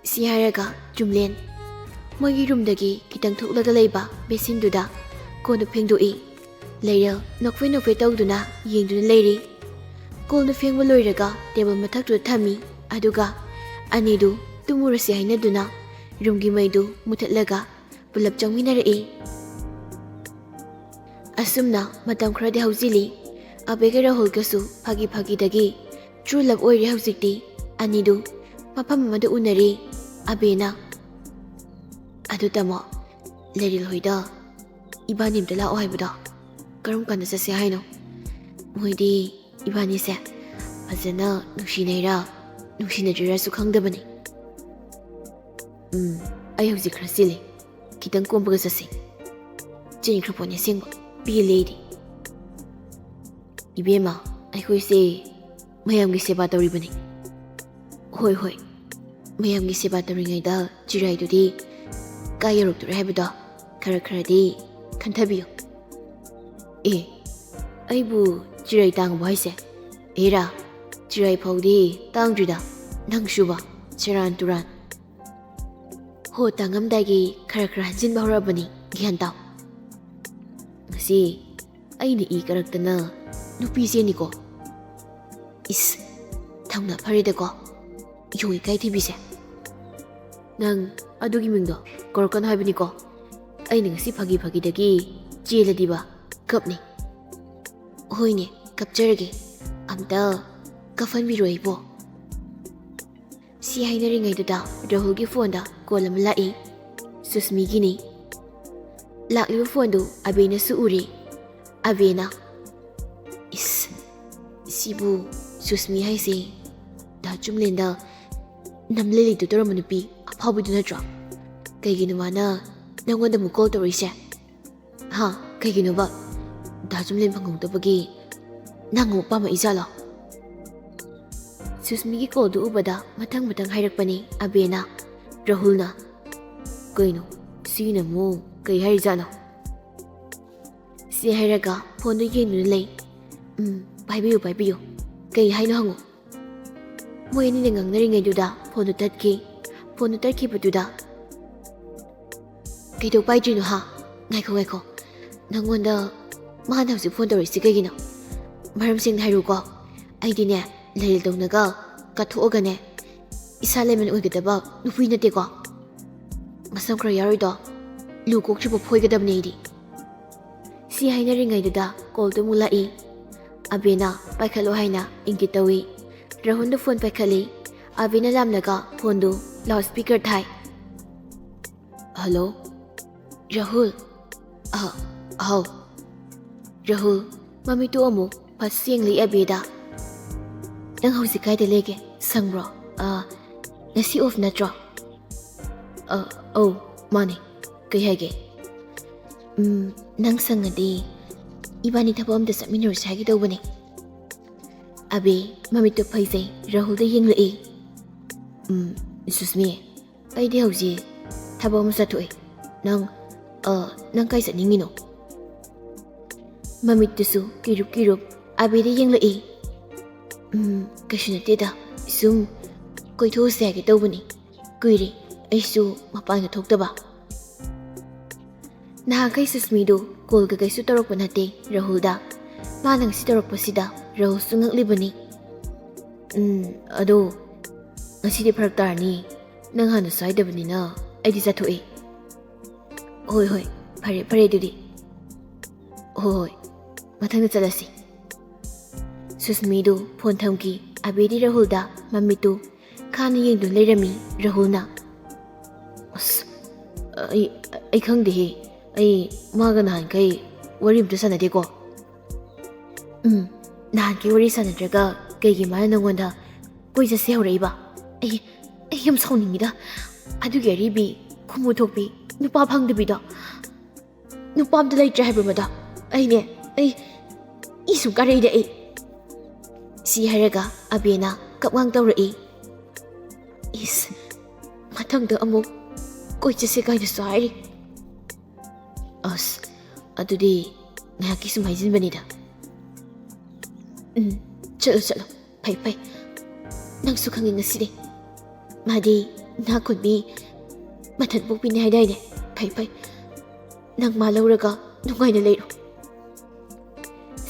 ꯁꯤ ꯍꯥꯏꯔꯒ ꯆꯨꯝꯂꯦꯟ ꯃꯣꯏꯒꯤ ꯔꯨꯝꯗꯒꯤ ꯈꯤꯇꯪ ꯊꯣꯛꯂꯒ ꯂꯩꯕ ꯕꯦꯁꯤꯟꯗꯨꯗ ꯀꯣꯟꯗꯨ ꯐꯦꯡꯗꯣꯛꯏ꯫ ꯂꯩꯔꯦꯜ ꯅꯣꯛꯐꯦ ꯅꯣꯛꯐꯦ ꯇꯧꯗꯨꯅ ꯌꯦꯡꯗꯨꯅ ꯂꯩꯔꯤ꯫ ꯀꯣꯟꯗꯨ ꯐꯦꯡꯕ ꯂꯣꯏꯔꯒ ꯇꯦꯕꯜ ꯃꯊꯛꯇꯨꯗ ꯊꯝꯃꯤ꯫ ꯑꯗꯨꯒ ꯑꯅꯤꯗꯨ ꯇꯨꯝꯃꯨꯔꯁꯤ ꯍꯥꯏꯅꯗꯨꯅ ꯔꯨꯝꯒꯤ ꯃꯩꯗꯨ ꯃꯨꯊꯠꯂꯒ ꯄꯨꯂꯞ ꯆꯪꯃꯤꯟꯅꯔꯛꯏ꯫ ꯑꯁꯨꯝꯅ ꯃꯇꯝ ꯈꯔꯗꯤ ꯍꯧꯖꯤꯜꯂꯤ꯫ ꯑꯕꯦꯒ ꯔꯥꯍꯨꯜꯒꯁꯨ ꯐꯥꯒꯤ ꯐꯥꯒꯤꯗꯒꯤ true love ꯑꯣꯏꯔꯦ ꯍꯧꯖꯤꯛꯇꯤ꯫ ꯑꯅꯤꯗꯨ ꯃꯐꯝ ꯑꯃꯗ ꯎꯅꯔꯤ꯫ ꯑꯕꯦꯅ, "ꯑꯗꯨ ꯇꯥꯃꯣ, ꯂꯩꯔꯦꯜ ꯍꯣꯏꯗ ꯏꯕꯥꯅꯤ ꯑꯝꯇ ꯂꯥꯛꯑꯣ ꯍꯥꯏꯕꯗꯣ ꯀꯔꯝ ꯀꯥꯟꯗ ꯆꯠꯁꯦ ꯍꯥꯏꯅꯣ? ꯃꯣꯏꯗꯤ ꯏꯕꯥꯅꯤꯁꯦ ꯐꯖꯅ ꯅꯨꯡꯁꯤꯅꯩꯔꯥ ꯅꯨꯡꯁꯤꯅꯗ꯭ꯔꯤꯔꯥꯁꯨ ꯈꯪꯗꯕꯅꯤ꯫" "ꯎꯝ, ꯑꯩ ꯍꯧꯖꯤꯛ ꯈꯔ ꯆꯤꯜꯂꯤ, ꯈꯤꯇꯪ ꯀꯣꯝꯕꯒ ꯆꯠꯁꯤ꯫" ꯆꯤꯟꯈ꯭ꯔ ꯄꯣꯠꯅꯤ ꯑꯁꯦꯡꯕ, ꯄꯦꯜꯂꯦ ꯑꯩꯗꯤ꯫ "ꯏꯕꯦꯝꯃ, ꯑꯩꯈꯣꯏꯁꯦ ꯃꯌꯥꯝꯒꯤ ꯁꯦꯕꯥ ꯇꯧꯔꯤꯕꯅꯤ꯫" "ꯍꯣꯏ ꯍꯣꯏ, ꯃꯌꯥꯝꯒꯤ ꯁꯦꯕꯥ ꯇꯧꯔꯤꯉꯩꯗ ꯆꯤꯔꯥꯏꯗꯨꯗꯤ ꯀꯥꯏ ꯌꯧꯔꯛꯇꯣꯔꯦ ꯍꯥꯏꯕꯗꯣ ꯈꯔ ꯈꯔꯗꯤ ꯈꯟꯊꯕꯤꯌꯨ꯫" "ꯑꯦ, ꯑꯩꯕꯨ ꯆꯤꯔꯥꯏ ꯇꯥꯡꯉꯕꯣ ꯍꯥꯏꯁꯦ? ꯑꯦꯔꯥ, ꯆꯤꯔꯥꯏ ꯐꯥꯎꯗꯤ ꯇꯥꯡꯗ꯭ꯔꯤꯗ, ꯅꯪꯁꯨꯕ, ꯁꯦꯔꯥꯟ ꯇꯨꯔꯥꯟ꯫" "ꯍꯣ, ꯇꯥꯡꯉꯝꯗꯥꯏꯒꯤ ꯈꯔ ꯈꯔ ꯍꯟꯖꯤꯟꯕ ꯍꯧꯔꯛꯑꯕꯅꯤ, ꯒ꯭ꯌꯥꯟ ꯇꯥꯎ꯫ ꯉꯁꯤ ꯑꯩꯅ ꯏ ꯀꯔꯛꯇꯅ ꯅꯨꯄꯤ ꯆꯦꯅꯤꯀꯣ꯫" "ꯏꯁ, ꯊꯧꯅ ꯐꯔꯦꯗꯀꯣ, ꯌꯣꯡ ꯏꯀꯥꯏ ꯊꯤꯕꯤꯁꯦ꯫ ꯅꯪ ꯑꯗꯨꯒꯤ ꯃꯤꯡꯗꯣ ꯀꯧꯔꯛꯀꯅꯨ ꯍꯥꯏꯕꯅꯤꯀꯣ꯫ ꯑꯩꯅ ꯉꯁꯤ ꯐꯥꯒꯤ ꯐꯥꯒꯤꯗꯒꯤ ꯆꯦꯜꯂꯗꯤꯕ ꯀꯞꯅꯤ꯫" "ꯍꯣꯏꯅꯦ, ꯀꯞꯆꯔꯒꯦ꯫ ꯑꯝꯇ ꯀꯞꯍꯟꯕꯤꯔꯣ ꯑꯩꯕꯣ꯫" ꯁꯤ ꯍꯥꯏꯅꯔꯤꯉꯩꯗꯨꯗ ꯔꯥꯍꯨꯜꯒꯤ ꯐꯣꯟꯗ ꯀꯣꯜ ꯑꯃ ꯂꯥꯛꯏ꯫ ꯁꯨꯁꯃꯤꯒꯤꯅꯤ꯫ ꯂꯥꯛꯂꯤꯕ ꯐꯣꯟꯗꯨ ꯑꯕꯦꯅꯁꯨ ꯎꯔꯦ꯫ ꯑꯕꯦꯅ, "ꯏꯁ, ꯁꯤꯕꯨ ꯁꯨꯁꯃꯤ ꯍꯥꯏꯁꯦ ꯗꯥ ꯆꯨꯝꯂꯦꯟꯗ ꯅꯝꯂꯦꯂꯤꯗꯨ ꯇꯧꯔꯝꯕ ꯅꯨꯄꯤ ꯑꯐꯥꯎꯕꯤꯗꯨ ꯅꯠꯇ꯭ꯔꯣ? ꯀꯩꯒꯤꯅꯣ ꯃꯥꯅ ꯅꯪꯉꯣꯟꯗ ꯑꯃꯨꯛ ꯀꯣꯜ ꯇꯧꯔꯛꯏꯁꯦ? ꯍꯥ? ꯀꯩꯒꯤꯅꯣꯕ? ꯗꯥ ꯆꯨꯝꯂꯦꯟ ꯐꯪꯍꯧꯗꯕꯒꯤ ꯅꯪ ꯑꯃꯨꯛ ꯄꯥꯝꯃꯛꯏꯖꯥꯠꯂꯣ? ꯁꯨꯁꯃꯤꯒꯤ ꯀꯣꯜꯗꯨ ꯎꯕꯗ ꯃꯊꯪ ꯃꯊꯪ ꯍꯥꯏꯔꯛꯄꯅꯤ ꯑꯕꯦꯅ꯫ ꯔꯥꯍꯨꯜꯅ, "ꯀꯩꯅꯣ? ꯁꯤꯅ ꯑꯃꯨꯛ ꯀꯩ ꯍꯥꯏꯔꯤꯖꯥꯠꯅꯣ?" ꯁꯤ ꯍꯥꯏꯔꯒ ꯐꯣꯟꯗꯨ ꯌꯦꯡꯗꯨꯅ ꯂꯩ꯫ "ꯎꯝ, ꯄꯥꯏꯕꯤꯌꯨ, ꯄꯥꯏꯕꯤꯌꯨ꯫ ꯀꯩ ꯍꯥꯏꯅꯣ ꯍꯪꯉꯨ꯫" ꯃꯣꯏ ꯑꯅꯤꯅ ꯉꯥꯡꯅꯔꯤꯉꯩꯗꯨꯗ ꯐꯣꯟꯗꯨ ꯇꯠꯈꯤ꯫ ꯐꯣꯟꯗꯨ ꯇꯠꯈꯤꯕꯗꯨꯗ, "ꯀꯩꯗꯧ ꯄꯥꯏꯗ꯭ꯔꯤꯅꯣ ꯍꯥ? ꯉꯥꯏꯈꯣ, ꯉꯥꯏꯈꯣ꯫ ꯅꯪꯉꯣꯟꯗ ꯃꯥꯅ ꯍꯧꯖꯤꯛ ꯐꯣꯟ ꯇꯧꯔꯛꯏꯁꯤ ꯀꯩꯒꯤꯅꯣ? ꯃꯔꯝ ꯁꯦꯡꯅ ꯍꯥꯏꯔꯨꯀꯣ꯫ ꯑꯩꯗꯤꯅꯦ, ꯂꯩꯔꯦꯜꯗꯧꯅꯒ ꯀꯠꯊꯣꯛꯑꯒꯅꯦ, ꯏꯁꯥ ꯂꯩꯃꯟ ꯑꯣꯏꯒꯗꯕ ꯅꯨꯄꯤ ꯅꯠꯇꯦꯀꯣ꯫ ꯃꯁꯝ ꯈꯔ ꯌꯥꯎꯔꯤꯗꯣ ꯂꯨ ꯀꯣꯛꯇ꯭ꯔꯤꯕ ꯐꯣꯏꯒꯗꯕꯅꯦ ꯑꯩꯗꯤ꯫" ꯁꯤ ꯍꯥꯏꯅꯔꯤꯉꯩꯗꯨꯗ ꯀꯣꯜꯗꯨ ꯑꯃꯨꯛ ꯂꯥꯛꯏ꯫ ꯑꯕꯦꯅ ꯄꯥꯏꯈꯠꯂꯣ ꯍꯥꯏꯅ ꯏꯪꯒꯤꯠ ꯇꯧꯏ꯫ ꯔꯥꯍꯨꯜꯗ ꯐꯣꯟ ꯄꯥꯏꯈꯠꯂꯤ꯫ ꯑꯕꯦꯅ ꯂꯥꯝꯂꯒ ꯐꯣꯟꯗꯨ ꯂꯥꯎꯠ ꯁ꯭ꯄꯤꯀꯔ ꯊꯥꯏ꯫ "ꯍꯜꯂꯣ, ꯔꯥꯍꯨꯜ?" "ꯑ, ꯍꯥꯎ꯫" ꯔꯥꯍꯨꯜ ꯃꯃꯤꯠꯇꯨ ꯑꯃꯨꯛ ꯐꯠ ꯌꯦꯡꯂꯤ ꯑꯕꯦꯗ꯫ "ꯅꯪ ꯍꯧꯖꯤꯛ ꯀꯥꯏꯗ ꯂꯩꯒꯦ? ꯁꯪꯕ꯭ꯔꯣ? ꯑ, ꯉꯁꯤ ꯑꯣꯐ ꯅꯠꯇ꯭ꯔꯣ?" "ꯑ, ꯑꯧ, ꯃꯥꯅꯦ꯫ ꯀꯩ ꯍꯥꯏꯒꯦ?" "ꯎꯝ, ꯅꯪ ꯁꯪꯉꯗꯤ ꯏꯕꯥꯅꯤ ꯊꯕꯛ ꯑꯝꯇ ꯆꯠꯃꯤꯟꯅꯔꯨꯁꯦ ꯍꯥꯏꯒꯦ ꯇꯧꯕꯅꯦ꯫" ꯑꯕꯦ ꯃꯃꯤꯠꯇꯨ ꯐꯩꯖꯩ ꯔꯥꯍꯨꯜꯗ ꯌꯦꯡꯂꯛꯏ꯫ "ꯎꯝ, ꯁꯨꯁꯃꯤ, ꯑꯩꯗꯤ ꯍꯧꯖꯤꯛ ꯊꯕꯛ ꯑꯃ ꯆꯠꯊꯣꯛꯏ꯫ ꯅꯪ, ꯑ, ꯅꯪ ꯀꯥꯏ ꯆꯠꯅꯤꯡꯉꯤꯅꯣ?" ꯃꯃꯤꯠꯇꯨꯁꯨ ꯀꯤꯔꯨꯞ ꯀꯤꯔꯨꯞ ꯑꯕꯦꯗ ꯌꯦꯡꯂꯛꯏ꯫ "ꯎꯝ, ꯀꯩꯁꯨ ꯅꯠꯇꯦꯗ, ꯁꯨꯝ ꯀꯣꯏꯊꯣꯛꯎꯁꯦ ꯍꯥꯏꯒꯦ ꯇꯧꯕꯅꯤ꯫ ꯀꯨꯏꯔꯦ ꯑꯩꯁꯨ ꯃꯄꯥꯟꯒ ꯊꯣꯛꯇꯕ꯫" ꯅꯍꯥꯟꯈꯩ ꯁꯨꯁꯃꯤꯗꯨ ꯀꯣꯜ ꯀꯩꯀꯩꯁꯨ ꯇꯧꯔꯛꯄ ꯅꯠꯇꯦ ꯔꯥꯍꯨꯜꯗ꯫ ꯃꯥꯅ ꯉꯁꯤ ꯇꯧꯔꯛꯄꯁꯤꯗ ꯔꯥꯍꯨꯜꯁꯨ ꯉꯛꯂꯤꯕꯅꯤ꯫ "ꯎꯝ, ꯑꯗꯣ ꯉꯁꯤꯗꯤ ꯐꯔꯛ ꯇꯥꯔꯅꯤ꯫ ꯅꯪ ꯍꯥꯟꯅ ꯁ꯭ꯋꯥꯏꯗꯕꯅꯤꯅ ꯑꯩꯗꯤ ꯆꯠꯊꯣꯛꯑꯦ꯫" "ꯍꯣꯏ, ꯍꯣꯏ, ꯐꯔꯦ, ꯐꯔꯦ ꯑꯗꯨꯗꯤ꯫ ꯍꯣꯏ, ꯍꯣꯏ, ꯃꯊꯪꯗ ꯆꯠꯂꯁꯤ꯫" ꯁꯨꯁꯃꯤꯗꯨ ꯐꯣꯟ ꯊꯝꯈꯤ꯫ ꯑꯕꯦꯗꯤ ꯔꯥꯍꯨꯜꯗ ꯃꯃꯤꯠꯇꯨ ꯈꯥꯅ ꯌꯦꯡꯗꯨꯅ ꯂꯩꯔꯝꯃꯤ꯫ ꯔꯥꯍꯨꯜꯅ, "ꯑꯁ, ꯑꯩ, ꯑꯩ ꯈꯪꯗꯦꯍꯦ꯫ ꯑꯩ ꯃꯥꯒ ꯅꯍꯥꯟꯈꯩ ꯋꯥꯔꯤ ꯑꯝꯇ ꯁꯥꯟꯅꯗꯦꯀꯣ꯫" "ꯎꯝ, ꯅꯍꯥꯟꯈꯩ ꯋꯥꯔꯤ ꯁꯥꯟꯅꯗ꯭ꯔꯒ ꯀꯩꯒꯤ ꯃꯥꯅ ꯅꯪꯉꯣꯟꯗ ꯀꯣꯏ ꯆꯠꯁꯦ ꯍꯧꯔꯛꯏꯕ? ꯑꯩ ꯑꯩ ꯌꯥꯝ ꯁꯥꯎꯅꯤꯡꯉꯤꯗ꯫ ꯑꯗꯨꯒꯤ ꯑꯔꯤꯕꯤ, ꯈꯨꯃꯨ ꯊꯣꯛꯄꯤ, ꯅꯨꯄꯥ ꯐꯪꯗꯕꯤꯗꯣ꯫ ꯅꯨꯄꯥ ꯑꯝꯇ ꯂꯩꯇ꯭ꯔꯦ ꯍꯥꯏꯕ꯭ꯔꯣ ꯃꯗꯣ? ꯑꯩꯅꯦ, ꯑꯩ ꯏ ꯁꯨꯝ ꯀꯥꯔꯛꯏꯗ ꯑꯩ꯫ ꯁꯤ ꯍꯥꯏꯔꯒ ꯑꯕꯦꯅ ꯀꯞꯉꯥꯡ ꯇꯧꯔꯛꯏ꯫ ꯏꯁ, ꯃꯊꯪꯗ ꯑꯃꯨꯛ ꯀꯣꯏ ꯆꯠꯁꯦ ꯀꯥꯏꯅꯁꯨ ꯍꯥꯏꯔꯤ꯫ ꯑꯁ, ꯑꯗꯨꯗꯤ ꯉꯥꯏꯍꯥꯛꯀꯤ ꯁꯨꯝ ꯍꯥꯏꯖꯤꯟꯕꯅꯤꯗ꯫ ꯎꯝ, ꯆꯠꯂꯣ, ꯆꯠꯂꯣ꯫ ꯐꯩ, ꯐꯩ꯫ ꯅꯪꯁꯨ ꯈꯪꯉꯤ ꯉꯁꯤꯗꯤ꯫ ꯃꯥꯗꯤ ꯏꯅꯥꯛ ꯈꯨꯟꯕꯤ ꯃꯊꯟ ꯄꯣꯛꯄꯤꯅꯤ ꯍꯥꯏꯗꯥꯏꯅꯦ? ꯐꯩ, ꯐꯩ꯫ ꯅꯪ ꯃꯥ ꯂꯧꯔꯒ ꯅꯨꯡꯉꯥꯏꯅ ꯂꯩꯔꯣ꯫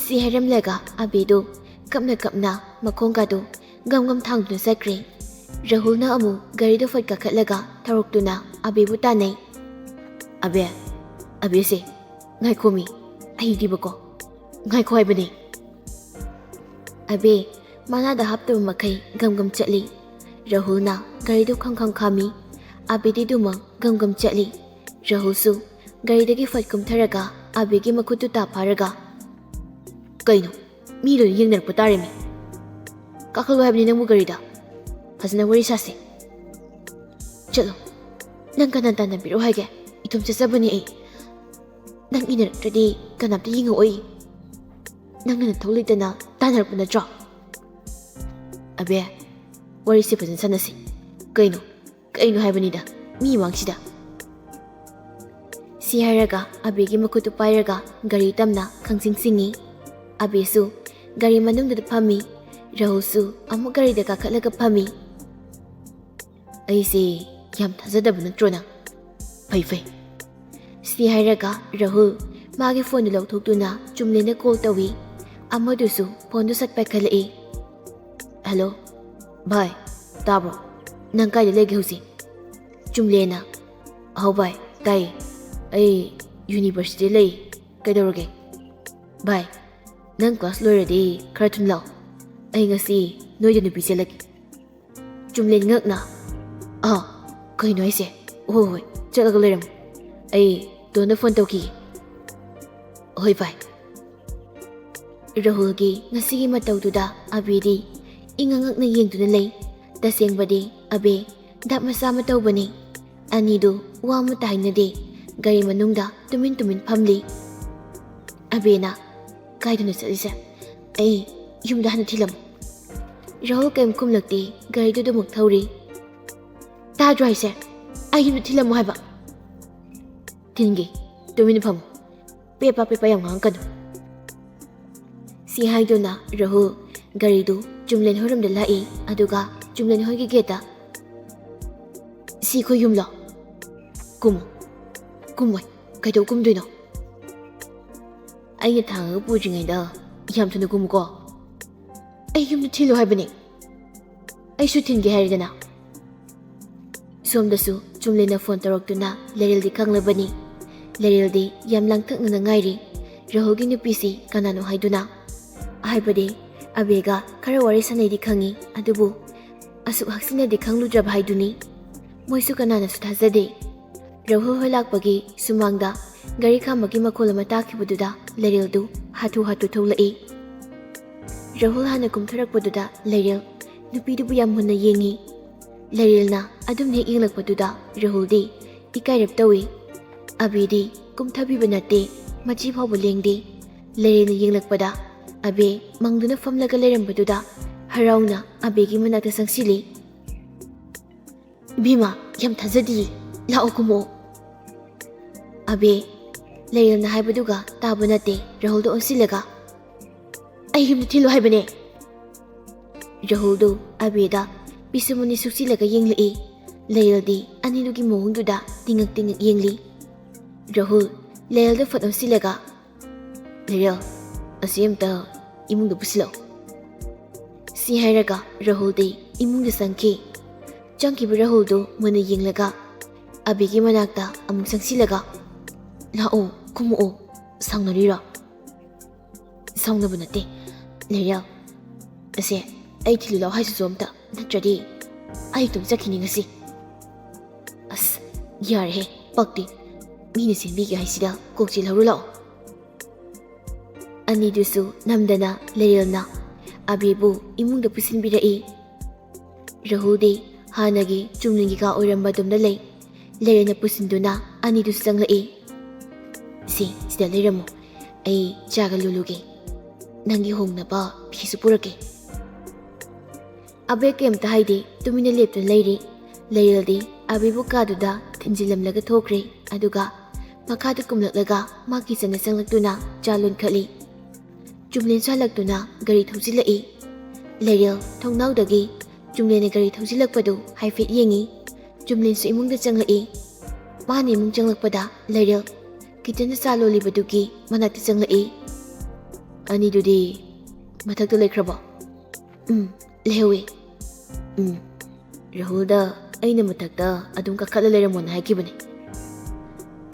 ꯁꯤ ꯍꯥꯏꯔꯝꯂꯒ ꯑꯕꯦꯗꯨ ꯀꯞꯅ ꯀꯞꯅ ꯃꯈꯣꯡꯒꯗꯨ ꯒꯝ ꯒꯝ ꯊꯥꯡꯗꯨꯅ ꯆꯠꯈ꯭ꯔꯦ꯫ ꯔꯥꯍꯨꯜꯅ ꯑꯃꯨꯛ ꯒꯥꯔꯤꯗꯨ ꯐꯠ ꯀꯥꯈꯠꯂꯒ ꯊꯧꯔꯛꯇꯨꯅ ꯑꯕꯦꯕꯨ ꯇꯥꯟꯅꯩ꯫ "ꯑꯕꯦ, ꯑꯕꯦꯁꯦ, ꯉꯥꯏꯈꯣꯃꯤ, ꯑꯩꯗꯤꯕꯀꯣ, ꯉꯥꯏꯈꯣ ꯍꯥꯏꯕꯅꯦ꯫" ꯑꯕꯦ ꯃꯅꯥꯗ ꯍꯥꯞꯇꯕ ꯃꯈꯩ ꯒꯝ ꯒꯝ ꯆꯠꯂꯤ꯫ ꯔꯥꯍꯨꯜꯅ ꯒꯥꯔꯤꯗꯨ ꯈꯪ ꯈꯪ ꯈꯥꯝꯃꯤ꯫ ꯑꯕꯦꯗꯤ ꯑꯗꯨꯃꯛ ꯒꯝ ꯒꯝ ꯆꯠꯂꯤ꯫ ꯔꯥꯍꯨꯜꯁꯨ ꯒꯥꯔꯤꯗꯒꯤ ꯐꯠ ꯀꯨꯝꯊꯔꯒ ꯑꯕꯦꯒꯤ ꯃꯈꯨꯠꯇꯨ ꯇꯥ ꯐꯥꯔꯒ, "ꯀꯩꯅꯣ? ꯃꯤ ꯂꯣꯏꯅ ꯌꯦꯡꯅꯔꯛꯄ ꯇꯥꯔꯦꯃꯤ꯫ ꯀꯥꯈꯠꯂꯣ ꯍꯥꯏꯕꯅꯤ ꯅꯪꯕꯨ ꯒꯥꯔꯤꯗ꯫ ꯐꯖꯅ ꯋꯥꯔꯤ ꯁꯥꯁꯦ꯫ ꯆꯠꯂꯣ꯫ ꯅꯪ ꯀꯅꯥ ꯇꯥꯟꯅꯕꯤꯔꯛꯑꯣ ꯍꯥꯏꯒꯦ? ꯏꯊꯣꯝ ꯆꯠꯆꯕꯅꯦ ꯑꯩ꯫ ꯅꯪ ꯏꯟꯅꯔꯛꯇ꯭ꯔꯗꯤ ꯀꯅꯥꯝꯇ ꯌꯦꯡꯉꯛꯑꯣꯏ꯫ ꯅꯪꯅ ꯅꯊꯧ ꯂꯩꯇꯅ ꯇꯥꯟꯅꯔꯛꯄ ꯅꯠꯇ꯭ꯔꯣ?" "ꯑꯕꯦ, ꯋꯥꯔꯤꯁꯦ ꯐꯖꯅ ꯁꯥꯟꯅꯁꯤ꯫ ꯀꯩꯅꯣ? ꯀꯩꯅꯣ ꯍꯥꯏꯕꯅꯤꯗ, ꯃꯤ ꯃꯥꯡꯁꯤꯗ꯫" ꯁꯤ ꯍꯥꯏꯔꯒ ꯑꯕꯦꯒꯤ ꯃꯈꯨꯠꯇꯨ ꯄꯥꯏꯔꯒ ꯒꯥꯔꯤ ꯇꯝꯅ ꯈꯪꯆꯤꯡ ꯆꯤꯡꯉꯤ꯫ ꯑꯕꯦꯁꯨ ꯒꯥꯔꯤ ꯃꯅꯨꯡꯗꯨꯗ ꯐꯝꯃꯤ꯫ ꯔꯥꯍꯨꯜꯁꯨ ꯑꯃꯨꯛ ꯒꯥꯔꯤꯗ ꯀꯥꯈꯠꯂꯒ ꯐꯝꯃꯤ꯫ "ꯑꯩꯁꯦ ꯌꯥꯝ ꯊꯥꯖꯗꯕ ꯅꯠꯇ꯭ꯔꯣ ꯅꯪ? ꯐꯩ, ꯐꯩ꯫" ꯁꯤ ꯍꯥꯏꯔꯒ ꯔꯥꯍꯨꯜ ꯃꯥꯒꯤ ꯐꯣꯟꯗꯨ ꯂꯧꯊꯣꯛꯇꯨꯅ ꯆꯨꯝꯂꯦꯅ ꯀꯣꯜ ꯇꯧꯏ꯫ ꯑꯃꯗꯨꯁꯨ ꯐꯣꯟꯗꯨ ꯁꯠ ꯄꯥꯏꯈꯠꯂꯛꯏ꯫ "ꯍꯜꯂꯣ, ꯚꯥꯏ, ꯇꯥꯕ꯭ꯔꯣ? ꯅꯪ ꯀꯥꯏꯗ ꯂꯩꯒꯦ ꯍꯧꯖꯤꯛ?" ꯆꯨꯝꯂꯦꯅ꯫ "ꯍꯥꯎ ꯚꯥꯏ, ꯇꯥꯏꯌꯦ꯫ ꯑꯩ ꯌꯨꯅꯤꯚꯔꯁꯤꯇꯤ ꯂꯩ꯫ ꯀꯩꯗꯧꯔꯒꯦ?" "ꯚꯥꯏ, ꯅꯪ ꯀ꯭ꯂꯥꯁ ꯂꯣꯏꯔꯗꯤ ꯈꯔ ꯊꯨꯅ ꯂꯥꯛꯑꯣ꯫ ꯑꯩ ꯉꯁꯤ ꯅꯣꯏꯗ ꯅꯨꯄꯤ ꯆꯦꯜꯂꯛꯀꯦ꯫" ꯆꯨꯝꯂꯦꯟ ꯉꯛꯅ, "ꯑꯥ, ꯀꯩꯅꯣ ꯍꯥꯏꯁꯦ? ꯍꯣꯏ, ꯍꯣꯏ, ꯆꯠꯂꯒ ꯂꯩꯔꯝꯃꯣ꯫ ꯑꯩ ꯗꯣꯟꯗ ꯐꯣꯟ ꯇꯧꯈꯤꯒꯦ꯫" "ꯍꯣꯏ ꯚꯥꯏ꯫" ꯔꯥꯍꯨꯜꯒꯤ ꯉꯁꯤꯒꯤ ꯃꯇꯧꯗꯨꯗ ꯑꯕꯤꯗꯤ ꯏꯉꯛ ꯉꯛꯅ ꯌꯦꯡꯗꯨꯅ ꯂꯩ꯫ ꯇꯁꯦꯡꯕꯗꯤ ꯑꯕꯦ ꯗꯥꯛ ꯃꯆꯥ ꯑꯃ ꯇꯧꯕꯅꯤ꯫ ꯑꯅꯤꯗꯨ ꯋꯥ ꯑꯃꯠꯇ ꯍꯥꯏꯅꯗꯦ꯫ ꯒꯥꯔꯤ ꯃꯅꯨꯡꯗ ꯇꯨꯃꯤꯟ ꯇꯨꯃꯤꯟ ꯐꯝꯂꯤ꯫ ꯑꯕꯦꯅ, "ꯀꯥꯏꯗꯅꯣ ꯆꯠꯂꯤꯁꯦ? ꯑꯩ ꯌꯨꯝꯗ ꯍꯥꯟꯅ ꯊꯤꯜꯂꯝꯃꯨ꯫" ꯔꯥꯍꯨꯜ ꯀꯔꯤꯝ ꯈꯨꯝꯂꯛꯇꯦ꯫ ꯒꯥꯔꯤꯗꯨ ꯑꯗꯨꯃꯛ ꯊꯧꯔꯤ꯫ "ꯇꯥꯗ꯭ꯔꯣ ꯍꯥꯏꯁꯦ? ꯑꯩ ꯌꯨꯝꯗ ꯊꯤꯜꯂꯝꯃꯨ ꯍꯥꯏꯕ꯫" "ꯊꯤꯟꯒꯦ, ꯇꯨꯃꯤꯟꯅ ꯐꯝꯃꯨ꯫ ꯄꯦꯄꯥ ꯄꯦꯄꯥ ꯌꯥꯝ ꯉꯥꯡꯉꯛꯀꯅꯨ꯫" ꯁꯤ ꯍꯥꯏꯗꯨꯅ ꯔꯥꯍꯨꯜ ꯒꯥꯔꯤꯗꯨ ꯆꯨꯝꯂꯦꯟ ꯍꯣꯏꯔꯣꯝꯗ ꯂꯥꯛꯏ꯫ ꯑꯗꯨꯒ ꯆꯨꯝꯂꯦꯟ ꯍꯣꯏꯒꯤ ꯒꯦꯠꯇ, "ꯁꯤ ꯑꯩꯈꯣꯏ ꯌꯨꯝꯂꯣ? ꯀꯨꯝꯃꯣ꯫" "ꯀꯨꯝꯃꯣꯏ꯫ ꯀꯩꯗꯧ ꯀꯨꯝꯗꯣꯏꯅꯣ?" "ꯑꯩꯅ ꯊꯥꯡꯉꯒ ꯄꯨꯗ꯭ꯔꯤꯉꯩꯗ ꯌꯥꯝ ꯊꯨꯅ ꯀꯨꯝꯃꯨꯀꯣ꯫" "ꯑꯩ ꯌꯨꯝꯗ ꯊꯤꯜꯂꯨ ꯍꯥꯏꯕꯅꯦ꯫" "ꯑꯩꯁꯨ ꯊꯤꯟꯒꯦ ꯍꯥꯏꯔꯦꯗꯅ꯫" ꯁꯣꯝꯗꯁꯨ ꯆꯨꯝꯂꯦꯟꯅ ꯐꯣꯟ ꯇꯧꯔꯛꯇꯨꯅ ꯂꯩꯔꯦꯜꯗꯤ ꯈꯪꯂꯕꯅꯤ꯫ ꯂꯩꯔꯦꯜꯗꯤ ꯌꯥꯝ ꯂꯥꯡꯇꯛꯅꯅ ꯉꯥꯏꯔꯤ꯫ ꯔꯥꯍꯨꯜꯒꯤ ꯅꯨꯄꯤꯁꯤ ꯀꯅꯥꯅꯣ ꯍꯥꯏꯗꯨꯅ꯫ ꯍꯥꯏꯕꯗꯤ ꯑꯕꯦꯒ ꯈꯔ ꯋꯥꯔꯤ ꯁꯥꯟꯅꯩꯗꯤ ꯈꯪꯉꯤ, ꯑꯗꯨꯕꯨ ꯑꯁꯨꯛ ꯍꯛꯆꯤꯟꯅꯗꯤ ꯈꯪꯂꯨꯗ꯭ꯔꯕ ꯍꯥꯏꯗꯨꯅꯤ꯫ ꯃꯣꯏꯁꯨ ꯀꯅꯥꯅꯁꯨ ꯊꯥꯖꯗꯦ꯫ ꯔꯥꯍꯨꯜ ꯍꯣꯏ ꯂꯥꯛꯄꯒꯤ ꯁꯨꯃꯥꯡꯗ ꯒꯥꯔꯤ ꯈꯥꯝꯕꯒꯤ ꯃꯈꯣꯜ ꯑꯃ ꯇꯥꯈꯤꯕꯗꯨꯗ ꯂꯩꯔꯦꯜꯗꯨ ꯍꯥꯊꯨ ꯍꯥꯊꯨ ꯊꯣꯛꯂꯛꯏ꯫ ꯔꯥꯍꯨꯜ ꯍꯥꯟꯅ ꯀꯨꯝꯊꯔꯛꯄꯗꯨꯗ ꯂꯩꯔꯦꯜ ꯅꯨꯄꯤꯗꯨꯕꯨ ꯌꯥꯝ ꯃꯨꯟꯅ ꯌꯦꯡꯉꯤ꯫ ꯂꯩꯔꯦꯜꯅ ꯑꯗꯨꯝ ꯍꯦꯛ ꯌꯦꯡꯂꯛꯄꯗꯨꯗ ꯔꯥꯍꯨꯜꯗꯤ ꯏꯀꯥꯏꯔꯞ ꯇꯧꯏ꯫ ꯑꯕꯦꯗꯤ ꯀꯨꯝꯊꯕꯤꯕ ꯅꯠꯇꯦ, ꯃꯆꯤ ꯐꯥꯎꯕ ꯂꯦꯡꯗꯦ꯫ ꯂꯩꯔꯦꯜꯅ ꯌꯦꯡꯂꯛꯄꯗ ꯑꯕꯦ ꯃꯪꯗꯨꯅ ꯐꯝꯂꯒ ꯂꯩꯔꯝꯕꯗꯨꯗ ꯍꯔꯥꯎꯅ ꯑꯕꯦꯒꯤ ꯃꯅꯥꯛꯇ ꯆꯪꯁꯤꯜꯂꯤ꯫ "ꯏꯕꯦꯝꯃ, ꯌꯥꯝ ꯊꯥꯖꯗꯤꯌꯦ, ꯂꯥꯛꯑꯣ ꯀꯨꯝꯃꯛꯑꯣ꯫" ꯑꯕꯦ, ꯂꯩꯔꯦꯜꯅ ꯍꯥꯏꯕꯗꯨꯒ ꯇꯥꯕ ꯅꯠꯇꯦ, ꯔꯥꯍꯨꯜꯗ ꯑꯣꯟꯁꯤꯜꯂꯒ, "ꯑꯩ ꯌꯨꯝꯗ ꯊꯤꯜꯂꯨ ꯍꯥꯏꯕꯅꯦ꯫" ꯔꯥꯍꯨꯜꯗꯨ ꯑꯕꯦꯗ ꯄꯤꯁꯨꯝ ꯑꯅꯤ ꯁꯨꯛꯆꯤꯜꯂꯒ ꯌꯦꯡꯂꯛꯏ꯫ ꯂꯩꯔꯦꯜꯗꯤ ꯑꯅꯤꯗꯨꯒꯤ ꯃꯑꯣꯡꯗꯨꯗ ꯇꯤꯡꯉꯛ ꯇꯤꯡꯉꯛ ꯌꯦꯡꯂꯤ꯫ ꯔꯥꯍꯨꯜ ꯂꯩꯔꯦꯜꯗ ꯐꯠ ꯑꯣꯟꯁꯤꯜꯂꯒ, "ꯂꯩꯔꯦꯜ, ꯑꯁꯤ ꯑꯝꯇ ꯏꯃꯨꯡꯗ ꯄꯨꯁꯤꯜꯂꯛꯑꯣ꯫" ꯁꯤ ꯍꯥꯏꯔꯒ ꯔꯥꯍꯨꯜꯗꯤ ꯏꯃꯨꯡꯗ ꯆꯪꯈꯤ꯫ ꯆꯪꯈꯤꯕ ꯔꯥꯍꯨꯜꯗꯨ ꯃꯨꯟꯅ ꯌꯦꯡꯂꯒ ꯑꯕꯤꯒꯤ ꯃꯅꯥꯛꯇ ꯑꯃꯨꯛ ꯆꯪꯁꯤꯜꯂꯒ, "ꯂꯥꯛꯑꯣ, ꯀꯨꯝꯃꯛꯑꯣ, ꯁꯥꯎꯅꯔꯤꯔꯣ?" "ꯁꯥꯎꯅꯕ ꯅꯠꯇꯦ ꯂꯩꯔꯦꯜ, ꯑꯁꯦ ꯑꯩ ꯊꯤꯜꯂꯨ ꯂꯥꯎ ꯍꯥꯏꯁꯤꯁꯨ ꯑꯝꯇ, ꯅꯠꯇ꯭ꯔꯗꯤ ꯑꯩ ꯏꯇꯣꯝ ꯆꯠꯈꯤꯅꯤ ꯉꯁꯤ꯫" "ꯑꯁ, ꯌꯥꯔꯦꯍꯦ, ꯄꯛꯇꯦ꯫ ꯃꯤꯅ ꯁꯤꯟꯕꯤꯒꯦ ꯍꯥꯏꯁꯤꯗ ꯀꯣꯛ ꯆꯦꯜꯍꯧꯔꯨ ꯂꯥꯛꯑꯣ꯫" ꯑꯅꯤꯗꯨꯁꯨ ꯅꯝꯗꯅ ꯂꯩꯔꯦꯜꯅ ꯑꯕꯤꯕꯨ ꯏꯃꯨꯡꯗ ꯄꯨꯁꯤꯟꯕꯤꯔꯛꯏ꯫ ꯔꯥꯍꯨꯜꯗꯤ ꯍꯥꯟꯅꯒꯤ ꯆꯨꯝꯂꯦꯟꯒꯤ ꯀꯥ ꯑꯣꯏꯔꯝꯕ ꯑꯗꯨꯝꯅ ꯂꯩ꯫ ꯂꯩꯔꯦꯜꯅ ꯄꯨꯁꯤꯟꯗꯨꯅ ꯑꯅꯤꯗꯨꯁꯨ ꯆꯪꯂꯛꯏ꯫ "ꯁꯤ, ꯁꯤꯗ ꯂꯩꯔꯝꯃꯣ꯫ ꯑꯩ ꯆꯥꯒ ꯂꯣꯜꯂꯨꯒꯦ꯫ ꯅꯪꯒꯤ ꯍꯣꯡꯅꯕ ꯐꯤꯁꯨ ꯄꯨꯔꯛꯀꯦ꯫" ꯑꯕꯦ ꯀꯩꯝꯇ ꯍꯥꯏꯗꯦ, ꯇꯨꯃꯤꯟꯅ ꯂꯦꯞꯇꯨꯅ ꯂꯩꯔꯤ꯫ ꯂꯩꯔꯦꯜꯗꯤ ꯑꯕꯤꯕꯨ ꯀꯥꯗꯨꯗ ꯊꯤꯟꯖꯤꯜꯂꯝꯂꯒ ꯊꯣꯛꯈ꯭ꯔꯦ꯫ ꯑꯗꯨꯒ ꯃꯈꯥꯗ ꯀꯨꯝꯂꯛꯂꯒ ꯃꯥ ꯀꯤꯆꯟꯗ ꯆꯪꯂꯛꯇꯨꯅ ꯆꯥ ꯂꯣꯟꯈꯠꯂꯤ꯫ ꯆꯨꯝꯂꯦꯟꯁꯨ ꯍꯜꯂꯛꯇꯨꯅ ꯒꯥꯔꯤ ꯊꯧꯖꯤꯜꯂꯛꯏ꯫ ꯂꯩꯔꯦꯜ ꯊꯣꯡꯅꯥꯎꯗꯒꯤ ꯆꯨꯝꯂꯦꯟꯅ ꯒꯥꯔꯤ ꯊꯧꯖꯤꯜꯂꯛꯄꯗꯨ ꯍꯥꯏꯐꯦꯠ ꯌꯦꯡꯉꯤ꯫ ꯆꯨꯝꯂꯦꯟꯁꯨ ꯏꯃꯨꯡꯗ ꯆꯪꯂꯛꯏ꯫ ꯃꯥꯅ ꯏꯃꯨꯡ ꯆꯪꯂꯛꯄꯗ ꯂꯩꯔꯦꯜ ꯀꯤꯆꯟꯗ ꯆꯥ ꯂꯣꯜꯂꯤꯕꯗꯨꯒꯤ ꯃꯅꯥꯛꯇ ꯆꯪꯂꯛꯏ꯫ "ꯑꯅꯤꯗꯨꯗꯤ ꯃꯊꯛꯇ ꯂꯩꯈ꯭ꯔꯕꯣ?" "ꯎꯝ, ꯂꯩꯍꯧꯋꯦ꯫" "ꯎꯝ, ꯔꯥꯍꯨꯜꯗ ꯑꯩꯅ ꯃꯊꯛꯇ ꯑꯗꯨꯝ ꯀꯥꯈꯠꯂ ꯂꯩꯔꯝꯃꯣꯅ ꯍꯥꯏꯈꯤꯕꯅꯦ꯫"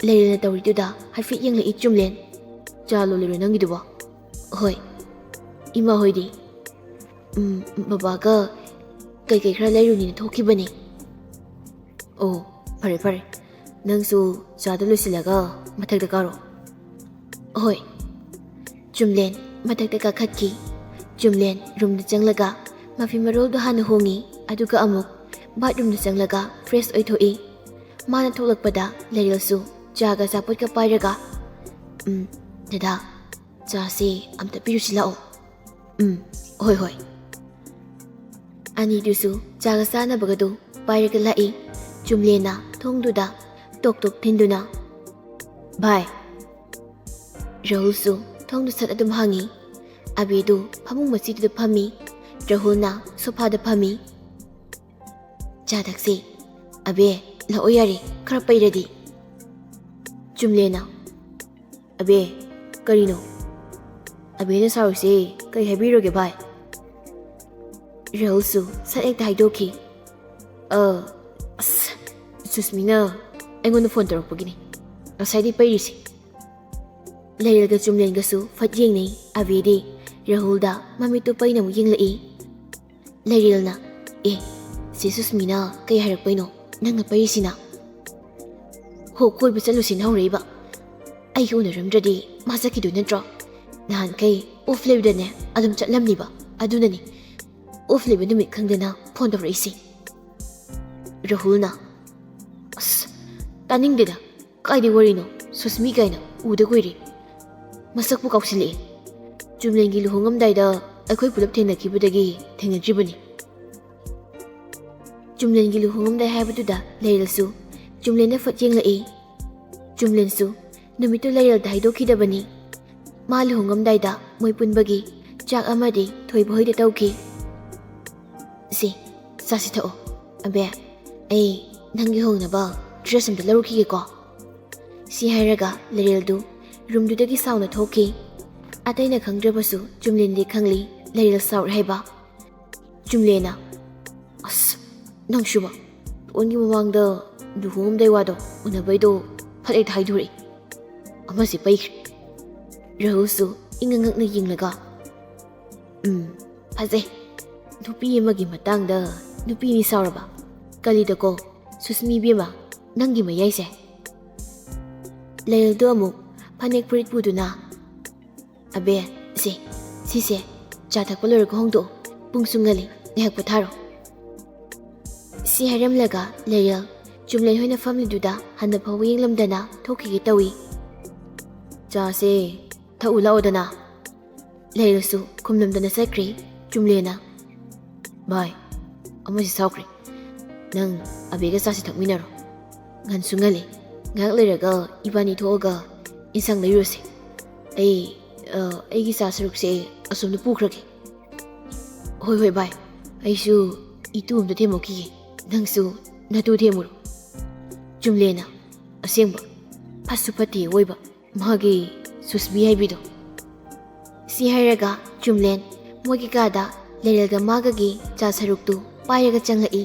ꯂꯩꯔꯦꯜꯅ ꯇꯧꯔꯤꯗꯨꯗ ꯍꯥꯏꯐꯦꯠ ꯌꯦꯡꯂꯛꯏ ꯆꯨꯝꯂꯦꯟ꯫ "ꯆꯥ ꯂꯣꯜꯂꯤꯔꯣ ꯅꯪꯒꯤꯗꯨꯕꯣ?" "ꯍꯣꯏ꯫" "ꯏꯃꯥ ꯍꯣꯏꯗꯤ?" "ꯎꯝ, ꯕꯕꯥꯒ ꯀꯩꯀꯩ ꯈꯔ ꯂꯩꯔꯨꯅꯤꯅ ꯊꯣꯛꯈꯤꯕꯅꯦ꯫" "ꯑꯣ, ꯐꯔꯦ ꯐꯔꯦ꯫ ꯅꯪꯁꯨ ꯆꯥꯗꯣ ꯂꯣꯏꯁꯤꯜꯂꯒ ꯃꯊꯛꯇ ꯀꯥꯔꯣ꯫" "ꯍꯣꯏ꯫" ꯆꯨꯝꯂꯦꯟ ꯃꯊꯛꯇ ꯀꯥꯈꯠꯈꯤ꯫ ꯆꯨꯝꯂꯦꯟ ꯔꯨꯝꯗ ꯆꯪꯂꯒ ꯃꯐꯤ ꯃꯔꯣꯜꯗꯣ ꯍꯥꯟꯅ ꯍꯣꯡꯉꯤ, ꯑꯗꯨꯒ ꯑꯃꯨꯛ ꯕꯥꯠꯔꯨꯝꯗ ꯆꯪꯂꯒ ꯐ꯭ꯔꯦꯁ ꯑꯣꯏꯊꯣꯛꯏ꯫ ꯃꯥꯅ ꯊꯣꯛꯂꯛꯄꯗ ꯂꯩꯔꯦꯜꯁꯨ ꯆꯥꯒ ꯑꯆꯥꯄꯣꯠꯀ ꯄꯥꯏꯔꯒ, "ꯎꯝ, ꯗꯗꯥ, ꯆꯥꯁꯦ ꯑꯝꯇ ꯄꯤꯔꯨꯁꯤ ꯂꯥꯛꯑꯣ꯫" "ꯎꯝ, ꯍꯣꯏ, ꯍꯣꯏ꯫" ꯑꯅꯤꯗꯨꯁꯨ ꯆꯥꯒ ꯆꯥꯅꯕꯒꯗꯨ ꯄꯥꯏꯔꯒ ꯂꯥꯛꯏ꯫ ꯆꯨꯝꯂꯦꯟꯅ ꯊꯣꯡꯗꯨꯗ ꯇꯣꯛ ꯇꯣꯛ ꯊꯤꯟꯗꯨꯅ, "ꯚꯥꯏ꯫" ꯔꯥꯍꯨꯜꯁꯨ ꯊꯣꯡꯗꯨ ꯁꯠ ꯑꯗꯨꯝ ꯍꯥꯡꯉꯤ꯫ ꯑꯕꯤꯗꯨ ꯐꯃꯨꯡ ꯃꯆꯤꯗꯨꯗ ꯐꯝꯃꯤ꯫ ꯔꯥꯍꯨꯜꯅ ꯁꯣꯐꯥꯗ ꯐꯝꯃꯤ꯫ "ꯆꯥ ꯊꯛꯁꯤ꯫ ꯑꯕꯦ, ꯂꯥꯛꯑꯣ ꯌꯥꯔꯦ, ꯈꯔ ꯄꯩꯔꯗꯤ꯫" ꯆꯨꯝꯂꯦꯟꯅ, "ꯑꯕꯦ, ꯀꯔꯤꯅꯣ? ꯑꯕꯦꯅ ꯁꯥꯎꯔꯤꯁꯦ ꯀꯩ ꯍꯥꯏꯕꯤꯔꯒꯦ ꯚꯥꯏ?" ꯔꯥꯍꯨꯜꯁꯨ ꯁꯠ ꯍꯦꯛꯇ ꯍꯥꯏꯗꯣꯛꯈꯤ꯫ "ꯑ, ꯑꯁ, ꯁꯨꯁꯃꯤꯅ ꯑꯩꯉꯣꯟꯗ ꯐꯣꯟ ꯇꯧꯔꯛꯄꯒꯤꯅꯤ ꯉꯁꯥꯏꯗꯩ ꯄꯩꯔꯤꯁꯦ꯫" ꯂꯩꯔꯦꯜꯒ ꯆꯨꯝꯂꯦꯟꯒꯁꯨ ꯐꯠ ꯌꯦꯡꯅꯩ꯫ ꯑꯕꯦꯗꯤ ꯔꯥꯍꯨꯜꯗ ꯃꯃꯤꯠꯇꯨ ꯄꯩꯅ ꯑꯃꯨꯛ ꯌꯦꯡꯂꯛꯏ꯫ ꯂꯩꯔꯦꯜꯅ, "ꯑꯦ, ꯆꯦ ꯁꯨꯁꯃꯤꯅ ꯀꯩ ꯍꯥꯏꯔꯛꯄꯩꯅꯣ ꯅꯪꯅ ꯄꯩꯔꯤꯁꯤꯅ?" "ꯍꯣ, ꯀꯣꯏꯕ ꯆꯠꯂꯨꯁꯤꯅ ꯍꯧꯔꯛꯏꯕ꯫ ꯑꯩꯒ ꯎꯅꯔꯝꯗ꯭ꯔꯗꯤ ꯃꯥ ꯆꯠꯈꯤꯗꯣꯏ ꯅꯠꯇ꯭ꯔꯣ? ꯅꯍꯥꯟꯈꯩ ꯑꯣꯐ ꯂꯩꯕꯗꯅꯦ ꯑꯗꯨꯝ ꯆꯠꯂꯝꯅꯤꯕ, ꯑꯗꯨꯅꯅꯤ ꯑꯣꯐ ꯂꯩꯕ ꯅꯨꯃꯤꯠ ꯈꯪꯗꯅ ꯐꯣꯟ ꯇꯧꯔꯛꯏꯁꯦ꯫ ꯔꯥꯍꯨꯜꯅ, "ꯑꯁ, ꯇꯥꯅꯤꯡꯗꯦꯗ, ꯀꯥꯏꯗꯩ ꯋꯥꯔꯤꯅꯣ? ꯁꯨꯁꯃꯤ ꯀꯥꯏꯅ ꯎꯗ ꯀꯨꯏꯔꯦ꯫ ꯃꯁꯛꯄꯨ ꯀꯥꯎꯁꯤꯜꯂꯛꯑꯦ꯫ ꯆꯨꯝꯂꯦꯟꯒꯤ ꯂꯨꯍꯣꯡꯉꯝꯗꯥꯏꯗ ꯑꯩꯈꯣꯏ ꯄꯨꯂꯞ ꯊꯦꯡꯅꯈꯤꯕꯗꯒꯤ ꯊꯦꯡꯅꯗ꯭ꯔꯤꯕꯅꯤ꯫" ꯆꯨꯝꯂꯦꯟꯒꯤ ꯂꯨꯍꯣꯡꯉꯝꯗꯥꯏ ꯍꯥꯏꯕꯗꯨꯗ ꯂꯩꯔꯦꯜꯁꯨ ꯆꯨꯝꯂꯦꯟꯗ ꯐꯠ ꯌꯦꯡꯂꯛꯏ꯫ ꯆꯨꯝꯂꯦꯟꯁꯨ ꯅꯨꯃꯤꯠꯇꯨ ꯂꯩꯔꯦꯜꯗ ꯍꯥꯏꯗꯣꯛꯈꯤꯗꯕꯅꯤ꯫ ꯃꯥ ꯂꯨꯍꯣꯡꯉꯝꯗꯥꯏꯗ ꯃꯣꯏ ꯄꯨꯟꯕꯒꯤ ꯆꯥꯛ ꯑꯃꯗꯤ ꯊꯣꯏꯕ ꯍꯣꯏꯗ ꯇꯧꯈꯤ꯫ "ꯁꯤ, ꯆꯥꯁꯤ ꯊꯛꯑꯣ꯫ ꯑꯕꯦ, ꯑꯩ ꯅꯪꯒꯤ ꯍꯣꯡꯅꯕ ꯗ꯭ꯔꯦꯁ ꯑꯝꯇ ꯂꯧꯔꯨꯈꯤꯒꯦꯀꯣ꯫" ꯁꯤ ꯍꯥꯏꯔꯒ ꯂꯩꯔꯦꯜꯗꯨ ꯔꯨꯝꯗꯨꯗꯒꯤ ꯁꯥꯎꯅ ꯊꯣꯛꯈꯤ꯫ ꯑꯇꯩꯅ ꯈꯪꯗ꯭ꯔꯕꯁꯨ ꯆꯨꯝꯂꯦꯟꯗꯤ ꯈꯪꯂꯤ ꯂꯩꯔꯦꯜ ꯁꯥꯎꯔꯦ ꯍꯥꯏꯕ꯫ ꯆꯨꯝꯂꯦꯟꯅ, "ꯑꯁ, ꯅꯪꯁꯨꯕ, ꯐꯣꯟꯒꯤ ꯃꯃꯥꯡꯗ ꯂꯨꯍꯣꯡꯉꯝꯗꯥꯏ ꯋꯥꯗꯣ ꯎꯅꯕꯩꯗꯣ ꯐꯠ ꯍꯦꯛꯇ ꯍꯥꯏꯗꯣꯔꯛꯏ꯫ ꯑꯃꯁꯦ ꯄꯩꯈ꯭ꯔꯦ꯫" ꯔꯥꯍꯨꯜꯁꯨ ꯏꯉꯛ ꯉꯛꯅ ꯌꯦꯡꯂꯒ, "ꯎꯝ, ꯐꯖꯩ꯫ ꯅꯨꯄꯤ ꯑꯃꯒꯤ ꯃꯇꯥꯡꯗ ꯅꯨꯄꯤ ꯑꯅꯤ ꯁꯥꯎꯔꯕ? ꯀꯜꯂꯤꯗꯀꯣ, ꯁꯨꯁꯃꯤ ꯏꯕꯦꯝꯃ, ꯅꯪꯒꯤ ꯃꯌꯥꯏꯁꯦ꯫" ꯂꯩꯔꯦꯜꯗꯣ ꯑꯃꯨꯛ ꯐꯅꯦꯛ ꯐꯨꯔꯤꯠ ꯄꯨꯗꯨꯅ, "ꯑꯕꯦ, ꯁꯦ, ꯁꯤꯁꯦ ꯆꯥ ꯊꯛꯄ ꯂꯣꯏꯔꯒ ꯍꯣꯡꯗꯣꯛꯑꯣ꯫ ꯄꯨꯡꯁꯨ ꯉꯜꯂꯤ, ꯉꯥꯏꯍꯥꯛ ꯄꯣꯊꯥꯔꯣ꯫" ꯁꯤ ꯍꯥꯏꯔꯝꯂꯒ ꯂꯩꯔꯦꯜ ꯆꯨꯝꯂꯦꯟ ꯍꯣꯏꯅ ꯐꯝꯂꯤꯗꯨꯗ ꯍꯟꯅ ꯐꯥꯎꯕ ꯌꯦꯡꯂꯝꯗꯅ ꯊꯣꯛꯈꯤꯒꯦ ꯇꯧꯏ꯫ "ꯆꯥꯁꯦ ꯊꯛꯎ ꯂꯥꯛꯑꯣꯗꯅ꯫" ꯂꯩꯔꯦꯜꯁꯨ ꯈꯨꯝꯂꯝꯗꯅ ꯆꯠꯈ꯭ꯔꯦ꯫ ꯆꯨꯝꯂꯦꯟꯅ, "ꯚꯥꯏ, ꯑꯃꯁꯤ ꯁꯥꯎꯈ꯭ꯔꯦ꯫ ꯅꯪ ꯑꯕꯦꯒ ꯆꯥꯁꯤ ꯊꯛꯃꯤꯟꯅꯔꯣ꯫ ꯉꯟꯁꯨ ꯉꯜꯂꯤ꯫ ꯉꯥꯏꯍꯥꯛ ꯂꯩꯔꯒ ꯏꯕꯥꯅꯤ ꯊꯣꯛꯑꯒ ꯏꯟꯁꯥꯡ ꯂꯩꯔꯨꯔꯁꯦ꯫ ꯑꯩ, ꯑ, ꯑꯩꯒꯤ ꯆꯥ ꯁꯔꯨꯛꯁꯦ ꯑꯁꯣꯝꯗ ꯄꯨꯈ꯭ꯔꯒꯦ꯫" "ꯍꯣꯏ, ꯍꯣꯏ, ꯚꯥꯏ꯫ ꯑꯩꯁꯨ ꯏꯇꯨ ꯑꯝꯇ ꯊꯦꯝꯃꯛꯈꯤꯒꯦ꯫ ꯅꯪꯁꯨ ꯅꯇꯨ ꯊꯦꯝꯃꯨꯔꯣ꯫" ꯆꯨꯝꯂꯦꯟꯅ, "ꯑꯁꯦꯡꯕ, ꯐꯠꯁꯨ ꯐꯠꯇꯦ ꯑꯣꯏꯕ, ꯃꯥꯒꯤ ꯁꯨꯁꯃꯤ ꯍꯥꯏꯕꯤꯗꯣ꯫" ꯁꯤ ꯍꯥꯏꯔꯒ ꯆꯨꯝꯂꯦꯟ ꯃꯣꯏꯒꯤ ꯀꯥꯗ ꯂꯩꯔꯦꯜꯒ ꯃꯥꯒꯒꯤ ꯆꯥ ꯁꯔꯨꯛꯇꯨ ꯄꯥꯏꯔꯒ ꯆꯪꯂꯛꯏ꯫